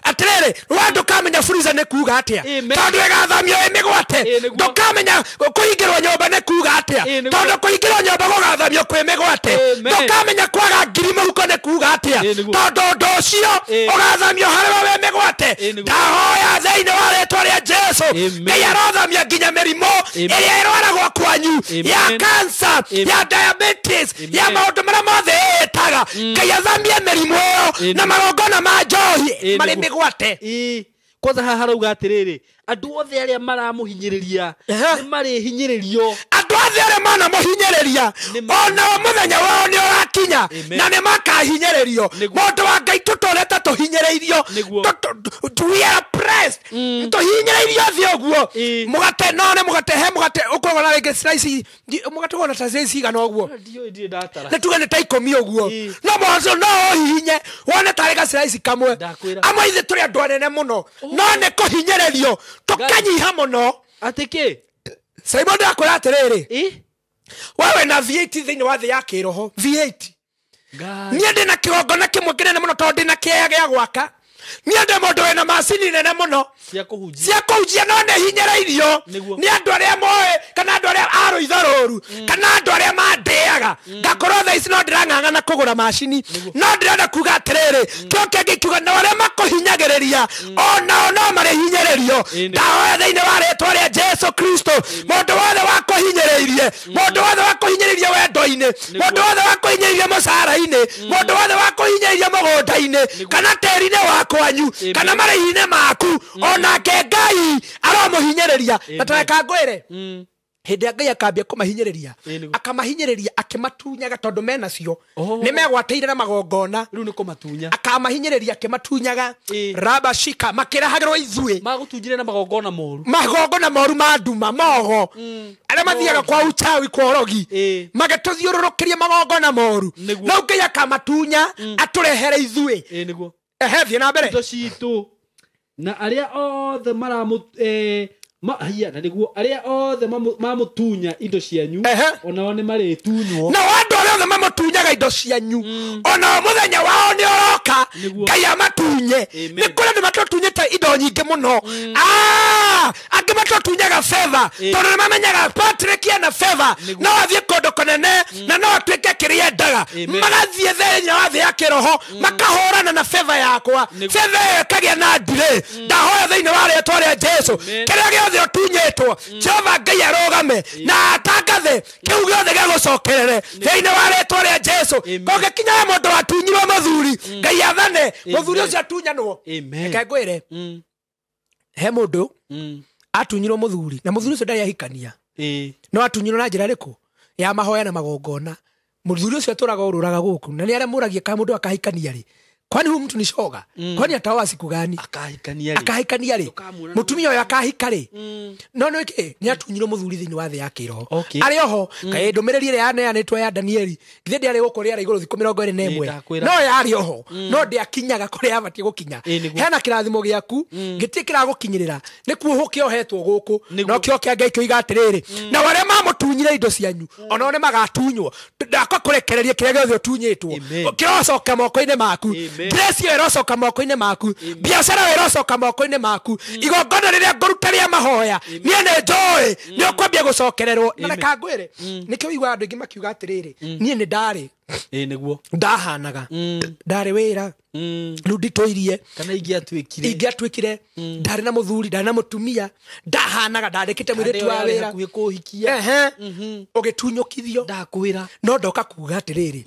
atĩrĩrĩ we ndũkamenya freezer nĩ kuga atĩa tondũ ĩgathamio ĩ mĩgwate ndũkamenya kũhingĩrwo nyũmba nĩ kuga atĩa tondũ kũhingĩrwo nyũmba gũgathamio kwĩ mĩgwate ndũkamenya kwaga ngiri mũhuko nĩ kuga atĩa tondũ ũndũ ũcio ũgathamio harĩ we wĩ mĩgwate ndahoya thĩinĩ wa rĩtwa rĩa Jesu Ngai arothamia nginya mĩrimũ ĩrĩa ĩrwaragwo kwanyu ya cancer ya diabetes ya maũndũ marĩa mothe ĩtaga Ngai athamie mĩrimũ ĩyo na magongona ma njohi marĩ mĩgwate kwanza haha harauga atĩrĩrĩ andũ othe arĩa maramũhinyĩrĩria nĩ marĩhinyĩrĩrio andũ othe arĩa manamũhinyĩrĩria onao mũthenya wao nĩ ũrakinya na nĩ makahinyĩrĩrio mũndũ wa Ngai tũtũrĩte tũhinyĩrĩirio we are oppressed tũhinyĩrĩirio thĩ ũguo mũgate no nĩ mũgate he mũgate ũkũgũra rĩngĩ slice mũgate ũgũra ta slice igana ũguo nĩ tuge nĩ ta ikũmi ũguo no mũhoro no ũhihinye wone tarĩ ga slice kamwe amwe ithuĩ tũrĩ andũ anene mũno no nĩ kũhinyĩrĩrio tũkanyiha mũno atĩ kĩ Simon ndakwĩra atĩrĩrĩ wewe na V8 thĩinĩ wa thĩ ya kĩroho V8 niĩ ndĩ na kĩgongona kĩmwe kĩnene mũno tondũ ndĩ na kĩea gĩa gwaka niĩ ndĩ mũndũ wĩna macini nene mũno cia kũhunjia no nĩ hinyĩrĩirio nĩ andũ arĩa moĩ kana andũ arĩa a rũitho rũru kana andũ arĩa mandĩaga ngakorwo thaa ici no ndĩrang'ang'ana kũgũra macini no ndĩrenda kuga atĩrĩrĩ kĩo kĩngĩ kiuga na arĩa makũhinyagĩrĩria onao no marĩhinyĩrĩrio ndahoya thĩinĩ wa rĩtwa rĩa Jesu Kristo mũndũ wothe wakũhinyĩrĩirie mũndũ wothe wakũhinyĩrĩirie wendo-inĩ mũndũ wothe wakũhinyĩrĩirie mũcara-inĩ mũndũ wothe wakũhinyĩrĩirie mũgũnda-inĩ kana tĩri-inĩ wakwa kana marĩhi-inĩ maku onake Ngai aromuhinyĩrĩria na tareka ngwĩre hĩndĩ ya Ngai akambia kũmahinyĩrĩria akamahinyĩrĩria akĩmatunyaga tondũ menacio nĩ megwatĩire na magongona rĩu nĩ kũmatunya akamahinyĩrĩria akĩmatunyaga rabashika makĩrehagĩrwo ithuĩ magũtunjire na magongona moru magongona moru ma nduma mogo arĩa mathiaga kwa uchawi kwa ũrogi magĩtũthiũrũrũkĩria magongona moru no Ngai akamatunya atũrehere ithuĩ ehe thiĩ na mbere indo citũ na arĩa othe na nĩguo arĩa othe mamũtunya indo cianyu onao nĩ marĩtunywo nao andũ arĩa othe mamũtunyaga indo cianyu onao mũthenya wao nĩ ũroka Ngai amatunye nĩ kũrĩ andũ matũtunyĩte indo nyingĩ mũno angĩ matũtunyaga favor tondũ nĩ mamenyaga Patrick ena favor no athiĩ kũndũ kũnene na no atuĩke kĩrĩa endaga magathiĩ thĩinĩ wa thĩ ya kĩroho makahũrana na favor yakwa favor ĩyo ĩkagĩa na delay ndahoya thĩinĩ wa rĩtwa rĩa Jesu kĩrĩa gĩothe ũtunyĩtwo Jehova Ngai arũgame na atangathe kĩu gĩothe gĩgũcokerere thĩinĩ wa rĩtwa rĩa Jesu kũngĩkinya mũndũ watunyirwo mũthuri Ngai athane mũthuri ũcio atunyanwo reke ngwĩre he mũndũ atunyirwo mũthuri na mũthuri ũcio ndarĩ ahikania no atunyirwo na njĩra ĩrĩkũ ya mahoya na magongona mũthuri ũcio atũraga ũrũraga gũkũ na nĩ arĩa mũragia kana mũndũ akahikania rĩ kwani huyu mtu ni shoga kwani ataoa siku gani akahikania rĩ mutumia ũyũ akahika rĩ no nĩ kĩ nĩ atunyirwo mũthuri thĩinĩ wa thĩ ya kĩroho arĩ oho kaĩ ndũmĩrĩri ĩrĩa yaneanĩtwo ya Danieli githĩ ndĩarĩ gũkũ rĩera igũrũ thikũ 21 no yarĩ oho no ndĩakinyaga kũrĩa yabatiĩ gũkinya hena kĩrathimo gĩaku gĩtirĩ kĩragũkinyĩrĩra nĩ kuohwo kĩohetwo gũkũ no kĩo kĩa Ngai kĩoiga atĩrĩrĩ na arĩa mamũtunyire indo cianyu onao nĩ magatunywo ndakwa kũrekereria kĩrĩa gĩothe ũtunyĩtwo kĩrocoka moko-inĩ maku grace ĩyo ĩrocoka moko-inĩ maku biacara ĩyo ĩrocoka moko-inĩ maku igongona rĩrĩa ngũruta rĩa mahoya niĩ nĩ njũĩ nĩ ũkwambia gũcokererwo na reka ngwĩre nĩkĩo ũiguaga andũ aingĩ makiuga atĩrĩrĩ niĩ nĩ ndarĩ nĩguo ndahanaga ndarĩ wĩra rĩu nditũirie kana ingĩatuĩkire ndarĩ na mũthuri ndarĩ na mũtumia ndahanaga ndandĩkĩte mũirĩtu wa wĩra kũhikia ũgĩtunyũkithio ndakwĩra no ndoka kuga atĩrĩrĩ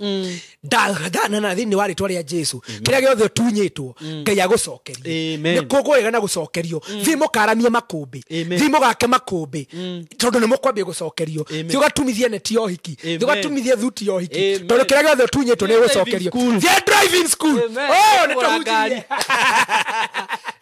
ndathanana thĩinĩ wa rĩtwa rĩa Jesu kĩrĩa gĩothe ũtunyĩtwo Ngai agũcokerie nĩ kũgwega na gũcokerio thiĩ mũkaramie makũmbĩ thiĩ mũgake makũmbĩ tondũ nĩ mũkwambia gũcokerio thiĩ ũgatumithie neti ya ũhiki thiĩ ũgatumithie thuti ya ũhiki tondũ kĩrĩa gĩothe ũtunyĩtwo nĩ gũcokerio thiĩ driving school. Oh, nĩ tũhunjirie.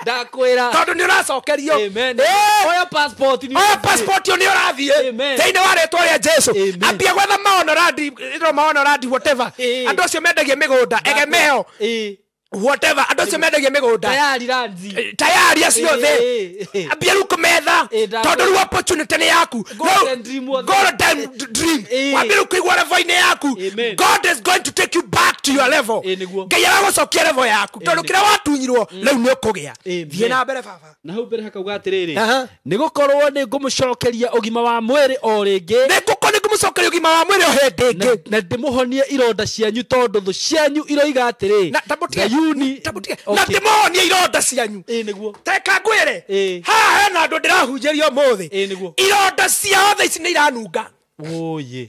Ndakwĩra. Tondũ nĩ ũracokerio. Amen. Eh. Oya passport nĩ Oya ũrathiĩ. passport ĩyo nĩ ũrathiĩ. Amen. Thĩinĩ wa rĩtwa rĩa Jesu. Amen. Ambia gwetha maonorandi, ĩno maonorandi whatever. Eh. Andũ acio mendagia mĩgũnda, egemeo Eh. whatever. Andũ acio mendagia mĩgũnda. Tayari lanzi. Tayari acio othe. Eh, eh. Ambia rĩu kũmetha Eh, ndakwa- tondũ rĩu opportunity nĩ yaku. Golden dream wothe. Golden dream. Eh. Wambia rĩu kũigua level-inĩ yaku. Amen. God is going to take you back to your level. Eh, nĩguo. Ngai aragũcokia level yaku tondũ nĩguo. kĩrĩa watunyirwo rĩu nĩ ũkũgĩa. Amen. Thiĩ na mbere baba. Na hau mbere hakauga atĩrĩrĩ, Aha. nĩ gũkorwo nĩ ngũmũcokeria ũgima wa mwĩrĩ o rĩngĩ, Nĩ ngũkorwo nĩ ngũmũcokeria ũgima wa mwĩrĩ o hĩndĩ na, ĩngĩ. na ndĩmũhonie ironda cianyu tondũ thũ cianyu iroiga atĩrĩ, Na tambutige. Zayuni. Tambutige. Na Okay. ndĩmũhonie ironda cianyu. Ĩ, nĩguo. Teka ngwĩre. Ĩ. Haha hena andũ ndĩrahunjĩria ũmũthĩ. Ĩ, nĩguo. Ironda ciao thaa ici nĩ iranunga. Ũyĩ.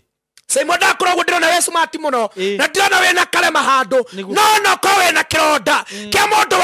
Saimo ndakoragwo ndĩrona wĩ smart mũno Ĩ. na ndĩrona wĩna karema handũ Nĩguo. no no korwo wĩna kĩronda kĩa mũndũ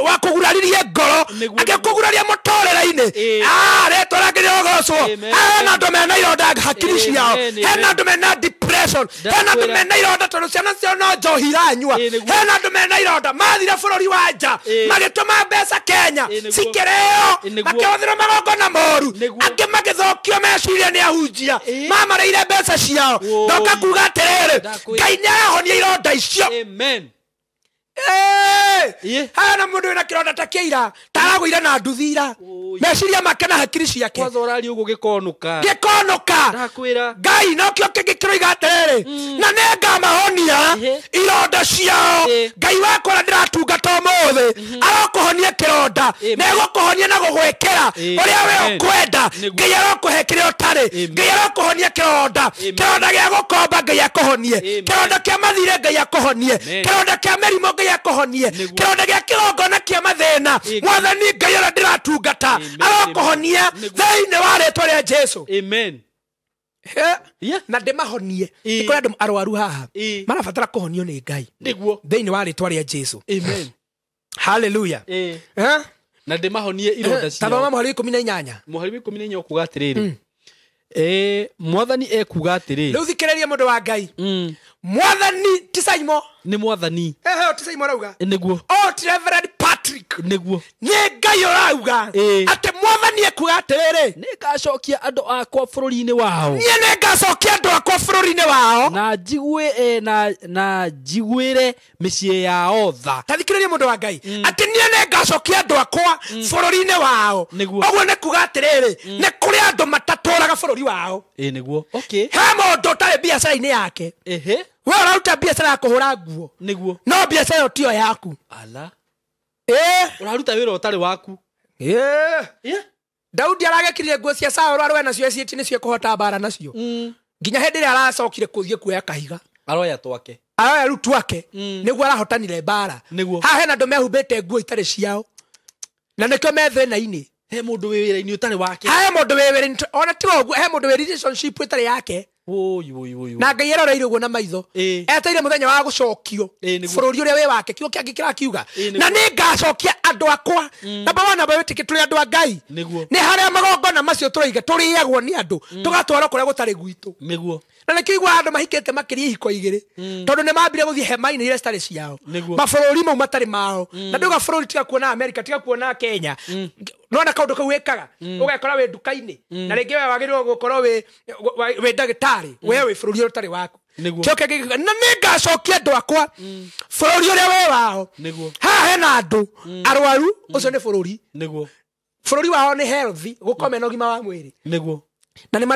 wakũguraririe ngoro Nĩguo. agĩkũguraria mũtũrĩre-inĩ. Ĩ. Ah, rĩtwa rĩake rĩrogocwo. Amen. Hena andũ mena ironda hakiri ciao, Amen, hena andũ mena depression, hena andũ Ndakwĩra. mena ironda tondũ ciana ciao no njohi iranyua, Ĩ, nĩguo. hena andũ mena ironda mathire bũrũri wa nja Ĩ. magĩtũma mbeca Kenya Ĩ, nĩguo. cikĩrĩo, Ĩ, nĩguo. makĩhũthĩrwo magongona moru, Nĩguo. angĩ magĩthũkio meciria nĩ ahunjia Ĩ. mamarĩire mbeca ciao. Woi. Ndoka kuga atĩrĩrĩ, Ndakwĩra. Ngai nĩ arahonia ironda icio. Amen. Ĩ. Ĩ. Haha na mũndũ wĩna kĩronda ta kĩa ira taragũire na nduthi ira, Oi. meciria make na hakiri ciake Kwanza ũraria ũguo gĩkonũka. gĩkonũka. Ndakwĩra. Ngai nokĩo kĩngĩ kĩroiga atĩrĩrĩ, na nĩngamahonia Ĩhĩ. ironda ciao. Ĩ. Ngai wakwa ũrĩa ndĩratungata ũmũthĩ arokũhonia kĩronda, Amen. nĩegũkũhonia na gũgwĩkĩra Amen. ũrĩa we ũkwenda. Nĩguo. Ngai arokũhe kĩrĩa ũtarĩ. Amen. Ngai arokũhonia kĩronda, Amen. kĩronda gĩa gũkomba Ngai akũhonie, Amen. kĩronda kĩa mathirĩ Ngai akũhonie, Amen. kĩronda kĩa mĩrimũ Ngai akũhonie, Nĩguo. kĩronda gĩa kĩgongona kĩa mathĩna Amen. Mwathani Ngai ũrĩa ndĩratungata Amen. arokũhonia Nĩguo. thĩinĩ wa rĩtwa rĩa Jesu. Amen. Yeah. Na ndĩmahonie. Ĩ. Nĩ kũrĩ andũ arwaru haha Ĩ. marabatara kũhonio nĩ Ngai Nĩguo. thĩinĩ wa rĩtwa rĩa Jesu. Amen. Haleluya. Ĩ. Eh? Na ndĩmahonie ironda Ta thoma ciao. mũhari wa 18. Mũhari wa 14 ũkuga atĩrĩrĩ, mwathani ekuga atĩrĩ. Rĩu thikĩrĩria mũndũ wa Ngai. Mm. Mwathani ti Saimo. Nĩ mwathani. Ehe, ti Saimo arauga. Nĩguo. O ti Reverend Patrick. Nĩguo. Nĩ Ngai ũrauga Ĩ. atĩ mwathani ekuga atĩrĩrĩ, Nĩngacokia andũ akwa bũrũri-inĩ wao, niĩ nĩngacokia andũ akwa bũrũri-inĩ wao. na njigue na njiguĩre mĩciĩ yao tha. Ta thikĩrĩria mũndũ wa Ngai, atĩ niĩ nĩngacokia andũ akwa bũrũri-inĩ wao. Nĩguo. Ũguo nĩ kuga atĩrĩrĩ, nĩ kũrĩ andũ matatũraga bũrũri wao. Ĩ, nĩguo. Okay. He mũndũ ũtarĩ biacara-inĩ yake. Ehe. We ũraruta biacara ya kũhũra nguo, Nĩguo. no biacara ĩyo tiyo yaku. Ala. Ĩ. Ũraruta wĩra ũtarĩ waku. Ĩ. Yeah. Daudi aragekirire nguo cia Saũlũ arũe nacio ecirĩtie nĩcio ekũhota mbara nacio, nginya hĩndĩ ĩrĩa aracokire kũthiĩ kuoya kahiga. Aroya twake. Aroya rĩu twake nĩguo arahotanire mbara. Nĩguo. Haha hena andũ mehumbĩte nguo itarĩ ciao na nĩkĩo me thĩna-inĩ. He mũndũ wĩ wĩra-inĩ ũtarĩ wake. He mũndũ wĩ wĩra-inĩ, ona tiga ũguo, he mũndũ wĩ relationship ĩtarĩ yake. Ũi, ũi, ũi, ũi. Na Ngai eroreire ũguo na maitho, Ĩ. eteire mũthenya wa gũcokio Ĩ, nĩguo. bũrũri ũrĩa wĩ wake. Kiugo kĩangĩ kĩrakiuga, Ĩ, nĩguo. na nĩngacokia andũ akwa. Namba wa namba wĩtĩkĩ tũrĩ andũ a Ngai. Nĩguo. Nĩ harĩa magongona macio tũroiga tũrĩagwo nĩ andũ tũgatwarwo kũrĩa gũtarĩ gwitũ. Nĩguo. Na nĩkĩo iguaga andũ mahikĩte makĩria ihiko igĩrĩ, tondũ nĩ mambire gũthiĩ hema-inĩ iria citarĩ ciao, Nĩguo. mabũrũri mau matarĩ mao. Na ndauga bũrũri tiga kuona America, tiga kuona Kenya, nona kaũndũ kau wĩkaga ũgekora wĩ nduka-inĩ, na rĩngĩ we wagĩrĩirwo gũkorwo wĩ ndagĩtarĩ, we wĩ bũrũri ũrĩa ũtarĩ waku. Nĩguo. Kĩo kĩngĩ, na nĩngacokia andũ akwa bũrũri ũrĩa wĩ wao. Nĩguo. Haha hena andũ arwaru, ũcio nĩ bũrũri. Nĩguo. Bũrũri wao nĩ healthy, gũkorwo mena ũgima wa mwĩrĩ. Nĩguo. Na nĩ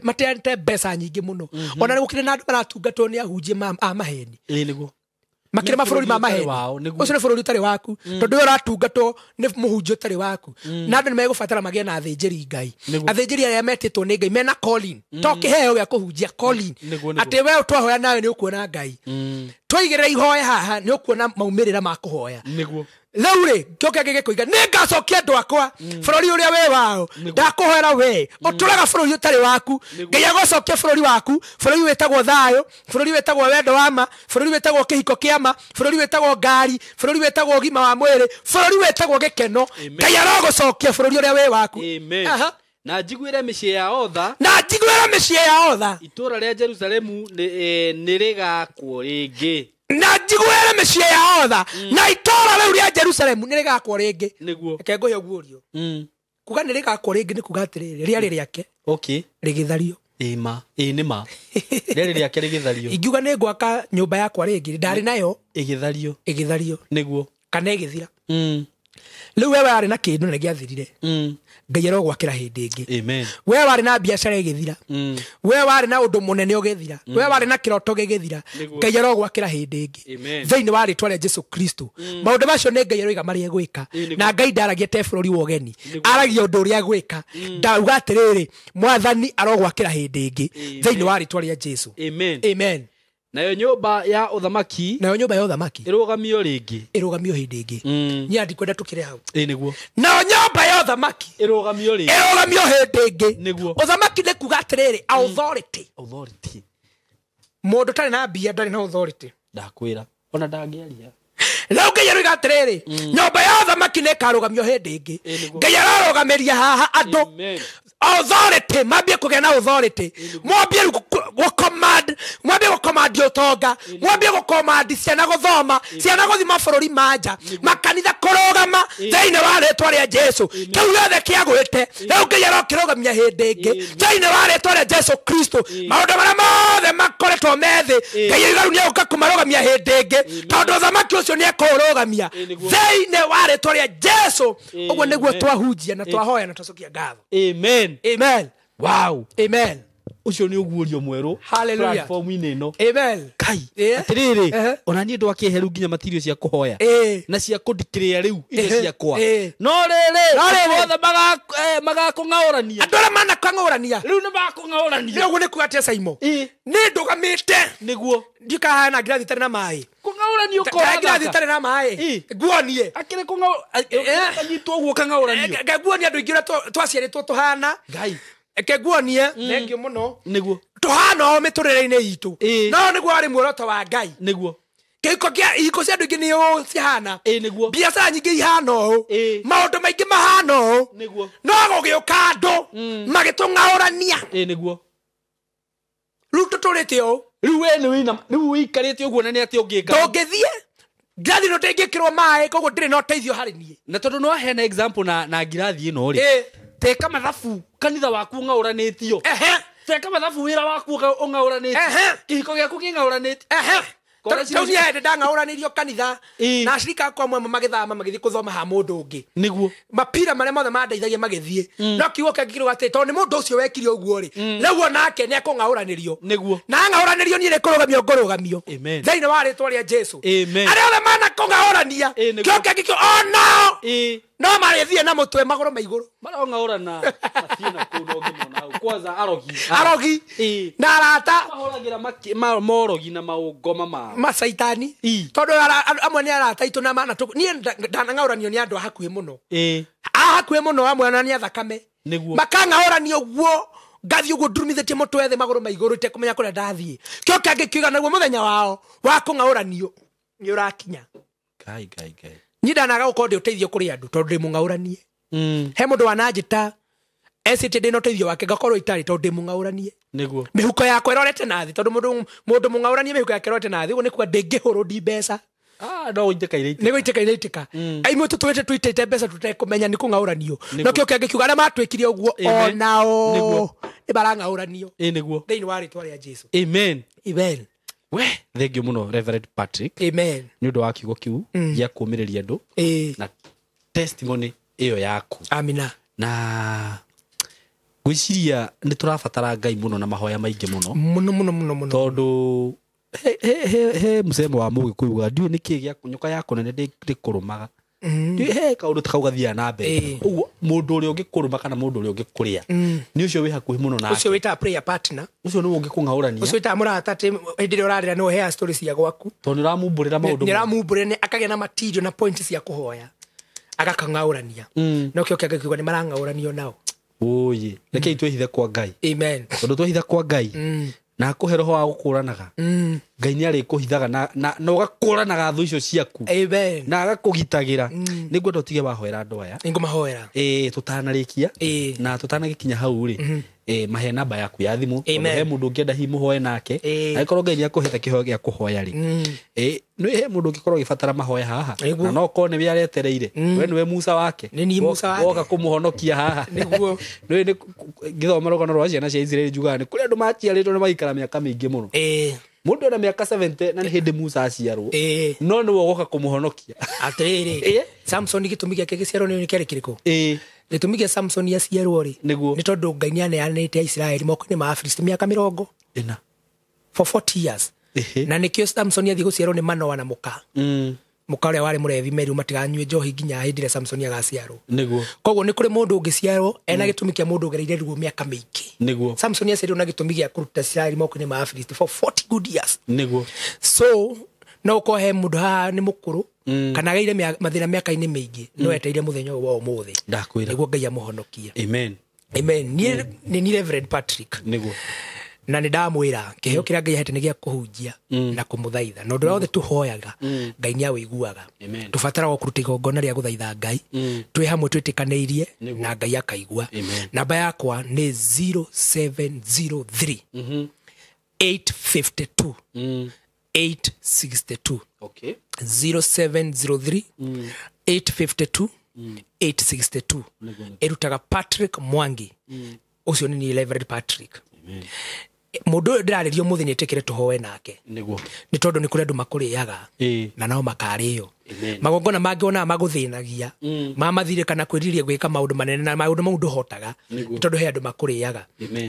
mateanĩte mbeca nyingĩ mũno. Ona nĩ gũkĩrĩ na andũ maratungatwo nĩ ahunjia a maheni. Ĩ, nĩguo. Makĩrĩ Nĩ mabũrũri ma bũrũri ũtarĩ maheni. wao, nĩguo. Ũcio nĩ bũrũri ũtarĩ waku, tondũ we ũratungatwo nĩ mũhunjia ũtarĩ waku, na andũ nĩ megũbatara magĩe na athĩnjĩri Ngai. Nĩguo. Athĩnjĩri arĩa metĩtwo nĩ Ngai mena calling, to kĩheo gĩa kũhunjia, calling Nĩguo, nĩguo. atĩ we twahoya nawe nĩ ũkuona Ngai. Twaigĩrĩra ihoya haha nĩ ũkuona maumĩrĩra ma kũhoya. Nĩguo. Rĩu rĩ, kĩo kĩangĩ gĩkũiga nĩngacokia andũ akwa bũrũri ũrĩa wĩ wao. Nĩguo. Ndakũhoera we ũtũraga bũrũri ũtarĩ waku, Ngai agũcokia bũrũri waku, bũrũri wĩtagwo thayũ, bũrũri wĩtagwo wendo wa ma, bũrũri wĩtagwo kĩhiko kĩa ma, bũrũri wĩtagwo ngari, bũrũri wĩtagwo ũgima wa mwĩrĩ, bũrũri wĩtagwo gĩkeno. Ngai arogũcokia bũrũri ũrĩa wĩ waku. Amen. Aha. Na njiguĩre mĩciĩ yao tha. Na njiguĩre mĩciĩ yao tha. Itũũra rĩa Jerusalemu nĩ rĩgaakwo rĩngĩ. Na njiguĩre mĩciĩ yao tha, na itũũra rĩu rĩa Jerusalemu nĩ rĩgakwo rĩngĩ. Nĩguo. Reke ngũhe ũguũrio. Kuga nĩ rĩgakwo rĩngĩ nĩ kuga atĩrĩrĩ, rĩarĩ rĩake Okay. rĩgĩthario. Ĩ ma. Ĩ nĩ ma. Rĩarĩ rĩake rĩgĩthario. Ingiuga nĩ ngwaka nyũmba yakwa rĩngĩ, ndarĩ nayo Ĩgĩthario. ĩgĩthario Nĩguo. kana ĩgĩthira. Rĩu we warĩ na kĩndũ na gĩathirire, Ngai arogwakĩra hĩndĩ ĩngĩ. Amen. We warĩ na biacara ĩgĩthira, we warĩ na ũndũ mũnene ũgĩthira, we warĩ na kĩroto gĩgĩthira, Nĩguo. Ngai arogwakĩra hĩndĩ ĩngĩ Amen. thĩinĩ wa rĩtwa rĩa Jesu Kristo. Maũndũ macio nĩ Ngai aroiga marĩa egwĩka, Nĩguo. na Ngai ndaragia te bũrũri wa ũgeni, aragia ũndũ ũrĩa egwĩka. Ndauga atĩrĩrĩ, Mwathani arogwakĩra hĩndĩ ĩngĩ thĩinĩ wa rĩtwa rĩa Jesu. Amen. Amen. Nayo nyũmba ya ũthamaki Nayo nyũmba ya ũthamaki ĩrũgamio rĩngĩ. ĩrũgamio hĩndĩ ĩngĩ. Niĩ ndikwenda tũkĩre hau. Ĩ nĩguo. Nayo nyũmba ya ũthamaki Ĩrũgamio rĩngĩ. ĩrũgamio hĩndĩ ĩngĩ. Nĩguo. Ũthamaki nĩ kuga atĩrĩrĩ, authority. Authority. Mũndũ ũtarĩ na mbia ndarĩ na authority. Ndakwĩra. Ona ndangĩaria. Rĩu Ngai aroiga atĩrĩrĩ, nyũmba ya ũthamaki nĩ ĩkarũgamio hĩndĩ ĩngĩ. Ĩ nĩguo. Ngai ararũgamĩria haha andũ Amen. authority, mambie kũgĩa na authority, mwambie rĩu gũcommand, mwambie gũcommand ũtonga, mwambie gũcommand ciana gũthoma, ciana gũthiĩ mabũrũri ma nja, makanitha kũrũgama thĩinĩ wa rĩtwa rĩa Jesu. Kĩu gĩothe kĩagwĩte rĩu Ngai arokĩrũgamia hĩndĩ ĩngĩ thĩinĩ wa rĩtwa rĩa Jesu Kristo. Maũndũ marĩa mothe makoretwo me thĩ, Ngai aroiga rĩu nĩegũka kũmarũgamia hĩndĩ ĩngĩ, tondũ ũthamaki ũcio nĩekũũrũgamia Nĩguo. thĩinĩ wa rĩtwa rĩa Jesu. Ũguo nĩguo Amen. twahunjia na twahoya na twacokia ngatho. Amen. Amen. Wow. Amen. Ũcio nĩ ũguũrio mwerũ Hallelujah. platform-inĩ ĩno. Amen. Kai. Yeah. Atĩrĩrĩ, Ehe. ona niĩ ndwakĩeheru nginya matirio cia kũhoya Ĩ. na cia kũndikĩrĩa rĩu indo Ehe. ciakwa. Ĩ. No rĩrĩ, No rĩrĩ. andũ othe magakũng'aũrania. Andũ arĩa manakang'ũrania Rĩu nĩ makũng'aũrania. ũguo nĩ kuga atĩa Saimo? Ĩ. Nĩ ndũgamĩte Nĩguo. ndikahana ngirathi itarĩ na maĩ. Kũng'aũranio Ta ngirathi ũkora. itarĩ na maĩ. Ĩ. Nguonie. Akĩrĩ kũng'aũranio. Kanyitwo ũguo kang'aũranio. Nguonie andũ aingĩ ũrĩa twaciarĩtwo tũhana. Ngai. Reke nguonie. Thengiũ mũno. Nĩguo. Tũhana o mĩtũrĩre-inĩ itũ. Ĩ. No nĩguo warĩ muoroto wa Ngai. Nĩguo. Kĩhiko kĩa ihiko cia andũ aingĩ nĩ ũũ cihana. Ĩ nĩguo. Biacara nyingĩ ihana ũũ. Ĩ. Maũndũ maingĩ mahana ũũ. Nĩguo. No gũgĩũka andũ magĩtũng'aũrania. Ĩ nĩguo. Rĩu tũtũrĩte ũũ. Rĩu we nĩ wĩina rĩu wĩikarĩte ũguo na nĩ atĩa ũngĩka. Ndũngĩthiĩ ngirathi ĩno ndĩngĩkĩrwo maĩ, koguo ndĩrĩ na ũteithio harĩ niĩ. Na tondũ nĩ waheana example na ngirathi ĩno rĩ. Ĩ. Teka mathabu kanitha waku ũng'aũranĩtio. Ehe. Teka mathabu wĩra waku ũng'aũranĩtio. Ehe. Kĩhiko gĩaku kĩng'aũranĩtio. Ehe. Kora Tondũ niĩ hĩndĩ ndang'aũranĩirio kanitha Ĩ. na acirika akwa amwe magĩthama magĩthiĩ kũthoma ha mũndũ ũngĩ. Nĩguo. Mapira marĩa mothe mandeithagia magĩthiĩ, no kiugo kĩngĩ kĩrauga atĩ tondũ nĩ mũndũ ũcio wekire ũguo rĩ, rĩu onake nĩ ekũng'aũranĩrio. Nĩguo. Na ang'aũranĩrio niĩ nĩ kũrũgamio ngũrũgamio Amen. thĩinĩ wa rĩtwa rĩa Jesu. Amen. Arĩa othe manakũng'aũrania, Ĩ, nĩguo. kĩo kĩngĩ kĩo onao Ĩ. no marĩthiĩ na mũtwe magũrũ ma igũrũ. Marong'aũrana mathiĩ na kũu na ũngĩmona hau. Kwanza arogi. Arogi Ĩ. na arata Mahũragĩra morogi na maũngoma mao. macaitani. Ĩ. Tondũ amwe nĩ arata aitũ na mana niĩ ndanang'aũranio nĩ andũ a hakuhĩ mũno. Ĩ. A hakuhĩ mũno amwe ona nĩ a thakame. Nĩguo. Makang'aũrania ũguo ngathiĩ ũguo ndurumithĩtie mũtwe thĩ magũrũ ma igũrũ itekũmenya kũrĩa ndathiĩ. Kĩo kĩangĩ kiuga naguo mũthenya wao wa kũng'aũranio nĩ ũrakinya. Ngai ngai ngai. Niĩ ndanaga gũkorwo ndĩ ũteithio kũrĩ andũ tondũ ndĩ mũng'aũranie. He mũndũ wananjĩta ecĩtie ndĩna ũteithio wake ngakorwo itarĩ tondũ ndĩ mũng'aũranie. Nĩguo. Mĩhuko yakwa ĩrorete na thĩ tondũ mũndũ mũng'aũranie mĩhuko yake ĩrorete na thĩ, ũguo nĩ kuga ndĩngĩhũrwo mbeca. No gũitĩka iraitĩka. Nĩ gũitĩka iraitĩka. Aimwe tũtũrĩte tũitĩte mbeca tũtekũmenya nĩ kũng'aũranio. No kĩo kĩangĩ kiuga arĩa matwĩkire ũguo Amen. onao Nĩguo. nĩ marang'aũranio Ĩ nĩguo. thĩinĩ wa rĩtwa rĩa Jesu. Amen. Amen. We thengiũ mũno Reverend Patrick Amen. nĩ ũndũ wa kiugo kĩu gĩa kũũmĩrĩria andũ Ĩ. na testimony ĩyo yaku. Amina. Na ngwĩciria nĩ tũrabatara Ngai mũno na mahoya maingĩ mũno. Mũno mũno mũno mũno. Tondũ he mũcemo wa mũgĩkũyũ ugaga ndiũĩ nĩkĩĩ gĩa nyoka yaku nene ndĩkũrũmaga. Ndiũĩ he kaũndũ ta kau gathiaga na mbere. Ĩ. Ũguo mũndũ ũrĩa ũngĩkũrũma kana mũndũ ũrĩa ũngĩkũrĩa nĩ ũcio wĩ hakuhĩ mũno nake. Ũcio wĩtaga prayer partner. Ũcio nĩwe ũngĩkũng'aũrania. Ũcio wĩtaga mũrata atĩ hĩndĩ ĩrĩa ũrarĩra nĩwe ũheaga story cia gwaku. Tondũ nĩ ũramumbũrĩra maũndũ Nĩ ũramumbũrĩra nĩ akagĩa na material na point cia kũhoya agakang'aũrania. No kĩo kĩangĩ kiuga nĩ marang'aũranio nao. Ũyĩ rekei twĩhithe kwa Ngai. Amen. Tondũ twehitha kwa Ngai na akũhe roho wa gũkũranaga, Ngai nĩ arĩkũhithaga na ũgakũranaga thũ icio ciaku Amen. na agakũgitagĩra. Nĩ ngwenda ũtige wahoera andũ aya. Nĩngũmahoera. Ĩ tũtanarĩkia Ĩ. na tũtanagĩkinya hau rĩ, Mahe namba yaku ya thimũ tondũ he mũndũ ũngĩenda hihi mũhoe nake angĩkorwo Ngai nĩakũhete kĩheo gĩa kũhoya rĩ, nĩ he mũndũ ũngĩkorwo agĩbatara mahoya haha na no korwo nĩwe aretereire, we nĩwe Musa wake, woka kũmũhonokia haha. Nĩguo. Nĩ ngĩthoma rũgano rwa ciana cia Isiraeli njugaga nĩ kũrĩ andũ maciarĩtwo na magaikara mĩaka mĩingĩ mũno. Mũndũ ena mĩaka 70 na nĩ hĩndĩ Musa aciarwo, no nĩwe ũgoka kũmũhonokia. Atĩrĩrĩ, Samson gĩtũmi gĩake gĩciarwo nĩ kĩarĩ kĩrĩkũ? Gĩtũmi gĩa Samson aciarwo rĩ, nĩ tondũ Ngai nĩaneanĩte Aisiraeli moko-inĩ ma Afilisti mĩaka 40 for 40 years. Na nĩkĩo Samson athiĩ gũciarwo nĩ Manoa na mũka mũka ũrĩa warĩ mũrevi meru matiganyue njohi nginya hĩndĩ ĩrĩa Samson agaciarwo. Nĩguo. Koguo nĩ kũrĩ mũndũ ũngĩciarwo ena gĩtũmi kĩa mũndũ ũgereire ruo mĩaka mĩingĩ. Nĩguo. Samson aciarirwo na gĩtũmi gĩa kũruta Isiraeli moko-inĩ ma Afilisti for 40 good years. Nĩguo. So no ũkorwo he mũndũ haha nĩ mũkũrũ kana ageire mathĩna mĩaka-inĩ mĩingĩ, no etereire mũthenya ũyũ wa ũmũthĩ Ndakwĩra. nĩguo Ngai amũhonokie. Amen. Amen. Niĩ nĩ niĩ Reverend Patrick. Nĩguo. Na nĩ ndamwĩra kĩheo kĩrĩa Ngai ahete nĩ gĩa kũhunjia na kũmũthaitha, na ũndũ ũrĩa wothe tũhoyaga Ngai nĩ awĩiguaga. Tũbataraga kũruta igongona rĩa gũthaitha Ngai twĩ hamwe twĩtĩkanĩirie na Ngai akaigua. Namba yakwa nĩ 0703 852 862. Okay. 0703 852 862. Ĩrutaga Patrick Mwangi. Ũcio nĩ niĩ Reverend Patrick. Mũndũ ũyũ ndĩrarĩria ũmũthĩ nĩetĩkĩre tũhoe nake. Nĩguo. Nĩ tondũ nĩ kũrĩ andũ makũrĩaga na nao makarĩo. Magongona mangĩ wonaga magũthĩnagia, ma mathirĩ kana kwĩrirĩria gwĩka maũndũ manene na maũndũ mau ndũhotaga, nĩ tondũ he andũ makũrĩaga.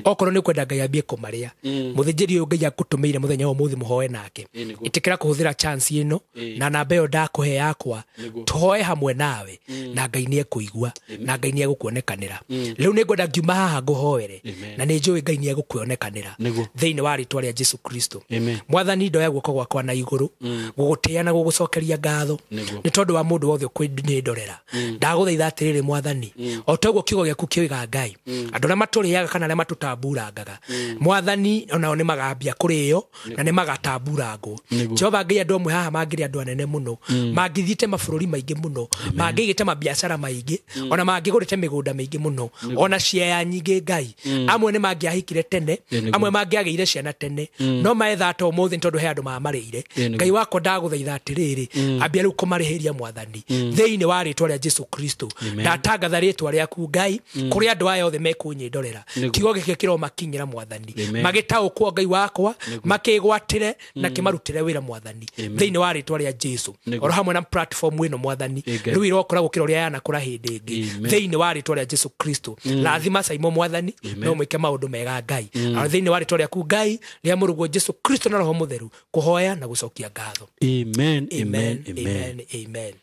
Okorwo nĩ ũkwenda Ngai ambie kũmarĩa, mũthĩnjĩri ũyũ Ngai akũtũmĩire mũthenya wa ũmũthĩ mũhoe nake. Ĩtĩkĩra kũhũthĩra chance ĩno na namba ĩyo ndakũhe yakwa, tũhoe hamwe nawe na Ngai nĩ ekũigua na Ngai nĩ egũkuonekanĩra. Rĩu nĩ ngwenda ngiuma haha ngũhoere na nĩ njũĩ Ngai nĩ egũkuonekanĩra thĩinĩ wa rĩtwa rĩa Jesu Kristo. Mwathani, ndoya guoko gwakwa na igũrũ gũgũtĩĩa na gũgũcokeria ngatho nĩ tondũ wa mũndũ wothe ũkwĩndorera. Ndagũthaitha atĩrĩrĩ Mwathani, o ta ũguo kiugo gĩaku kĩoiga Ngai, andũ arĩa matũrĩaga kana arĩa matũtamburangaga Mwathani, onao nĩ magambia kũrĩo na nĩ magatamburangwo. Jehova Ngai, andũ amwe haha mangĩrĩ andũ anene mũno, mangĩthiĩte mabũrũri maingĩ mũno, mangĩigĩte mabiacara maingĩ, ona mangĩgũrĩte mĩgũnda mĩingĩ mũno, ona ciea nyingĩ Ngai. Amwe nĩ mangĩahikire tene, amwe mangĩagĩire ciana tene, no maetha ta ũmũthĩ nĩ tondũ he andũ mamarĩire. Ngai wakwa, ndagũthaitha atĩrĩrĩ, ambia rĩu kũmarĩhĩria Mwathani thĩinĩ wa rĩtwa rĩa Jesu Kristo. Ndatangatha rĩtwa rĩaku Ngai kũrĩ andũ aya othe mekũnyĩndorera, kiugo gĩkĩ kĩromakinyĩra Mwathani, magĩtaũkwo Ngai wakwa, makĩgwatĩre na kĩmarutĩre wĩra Mwathani thĩinĩ wa rĩtwa rĩa Jesu. Oro hamwe na platform ĩno Mwathani, rĩu irokũra gũkĩra ũrĩa yanakũra hĩndĩ ĩngĩ thĩinĩ wa rĩtwa rĩa Jesu Kristo. Rathima Saimo Mwathani, no mwĩke maũndũ mega Ngai thĩinĩ wa rĩtwa rĩaku Ngai rĩa mũrũguo Jesu Kristo na Roho Mũtheru, kũhoya na gũcokia ngatho. Amen, amen, amen. Amen.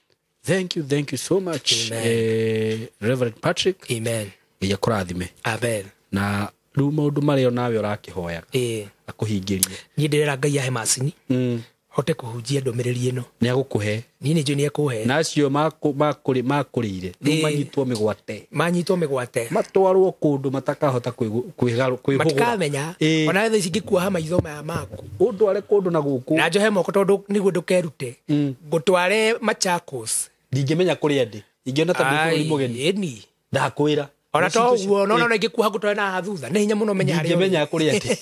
Thank you, thank you so much. Reverend Patrick. Amen. Ngai akũrathime. Amen. Na rĩu maũndũ marĩa nawe ũrakĩhoyaga akũhingĩrie. Niĩ ndĩrera Ngai ahe macini hote kũhunjia ndũmĩrĩri ĩno. Nĩ agũkũhe. Niĩ nĩ njũĩ nĩ ekũhe. Na acio makũrĩire rĩu manyitwo mĩgwate. Manyitwo mĩgwate. Matwarwo kũndũ matakahota kwĩhũgũra. Matikamenya. Ona thaa ici ingĩkuoha maitho maya maku. Ũndware kũndũ na gũkũ. Na njohe moko tondũ nĩguo ndũkerute. Ngũtware Machakos. Ndingĩmenya kũrĩa ndĩ. Ingĩona ta ndĩ bũrũri mũgeni. Ĩni. Ndakwĩra. Ona to ũguo, no no ingĩkuoha ngũtware na haha thutha. Nĩ hinya mũno menye harĩa ũrĩ. Ndingĩmenya kũrĩa ndĩ.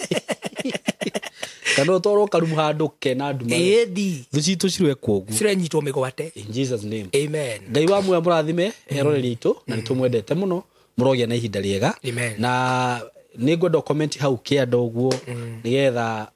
Kana ũtwarwo karumu handũ kena nduma. Ĩni. Thũ citũ cirekwo ũguo. Cirenyitwo mĩgwate. In Jesus name. Amen. Ngai wa muoyo mũrathime eroreri aitũ na nĩ tũmwendete mũno, mũrogĩa na ihinda rĩega. Amen. Na nĩ ngwenda comment hau kĩanda ũguo nĩgetha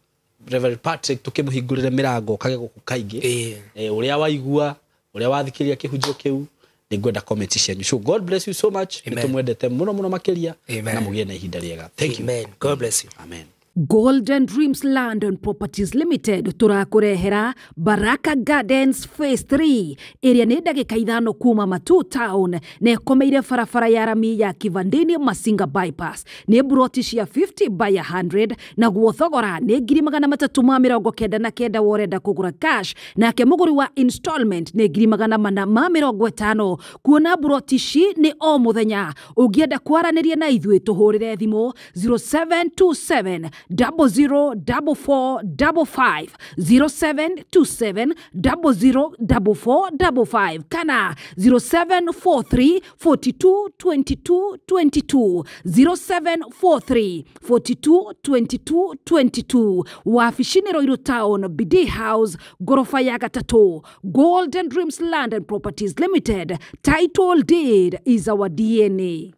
Reverend Patrick tũkĩmũhingũrĩre mĩrango kage gũkũ kaingĩ. Ũrĩa waigua, ũrĩa wathikĩrĩria kĩhunjio kĩu, nĩ ngwenda comment cianyu. So God bless you so much. Nĩ tũmwendete mũno mũno makĩria na mũgĩe na ihinda rĩega. Thank you. Amen. God bless you. Amen. Golden Dreams Land and Properties Limited tũrakũrehera Baraka Gardens Phase 3 ĩrĩa nĩ ndagĩka 5 kuma Matu Town na ĩkomeire barabara ya rami ya Kivandini Masinga Bypass. Nĩ buroti cia 50 by 100 naguo thogora nĩ 399 worenda kũgũra cash, nake mũgũri wa installment nĩ 450. Kuona buroti ici nĩ o mũthenya. Ũngĩenda kwaranĩria na ithuĩ tũhũrĩre thimũ 0727 00 44 55, 0727 00 44 55 kana 0743 42 22 22, 0743 42 22 22. Wabici nĩ Ruiru Town, Bidii House, ngoroba ya gatatũ. Golden Dreams Land and Properties Limited, title deed is our DNA.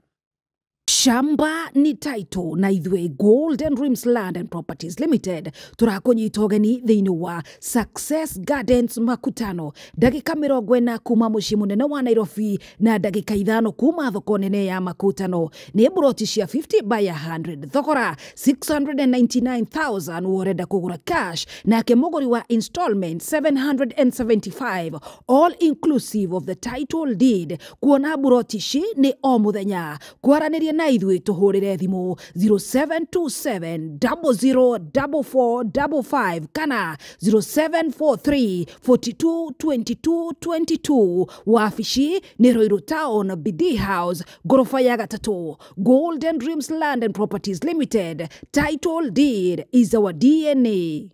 Shamba ni title na ithuĩ Golden Dreams Land and Properties Limited tũrakũnyita ũgeni thĩinĩ wa Success Gardens Makutano, ndagĩka 40 kuma mũciĩ mũnene wa Nairobi na ndagĩka 5 kuma thoko nene ya Makutano. Nĩ mburoti cia 50 by 100, thogora 699,000 worenda kũgũra cash, nake mũgũri wa installment 775, all inclusive of the title deed. Kuona mburoti ici nĩ o mũthenya. Kwaranĩria na ithuĩ tũhũrĩre thimũ 0727 00 44 55 kana 0743 42 22 22. Wabici nĩ Ruiru Town, Bidii House, ngoroba ya gatatũ. Golden Dreams Land and Properties Limited, title deed is our DNA.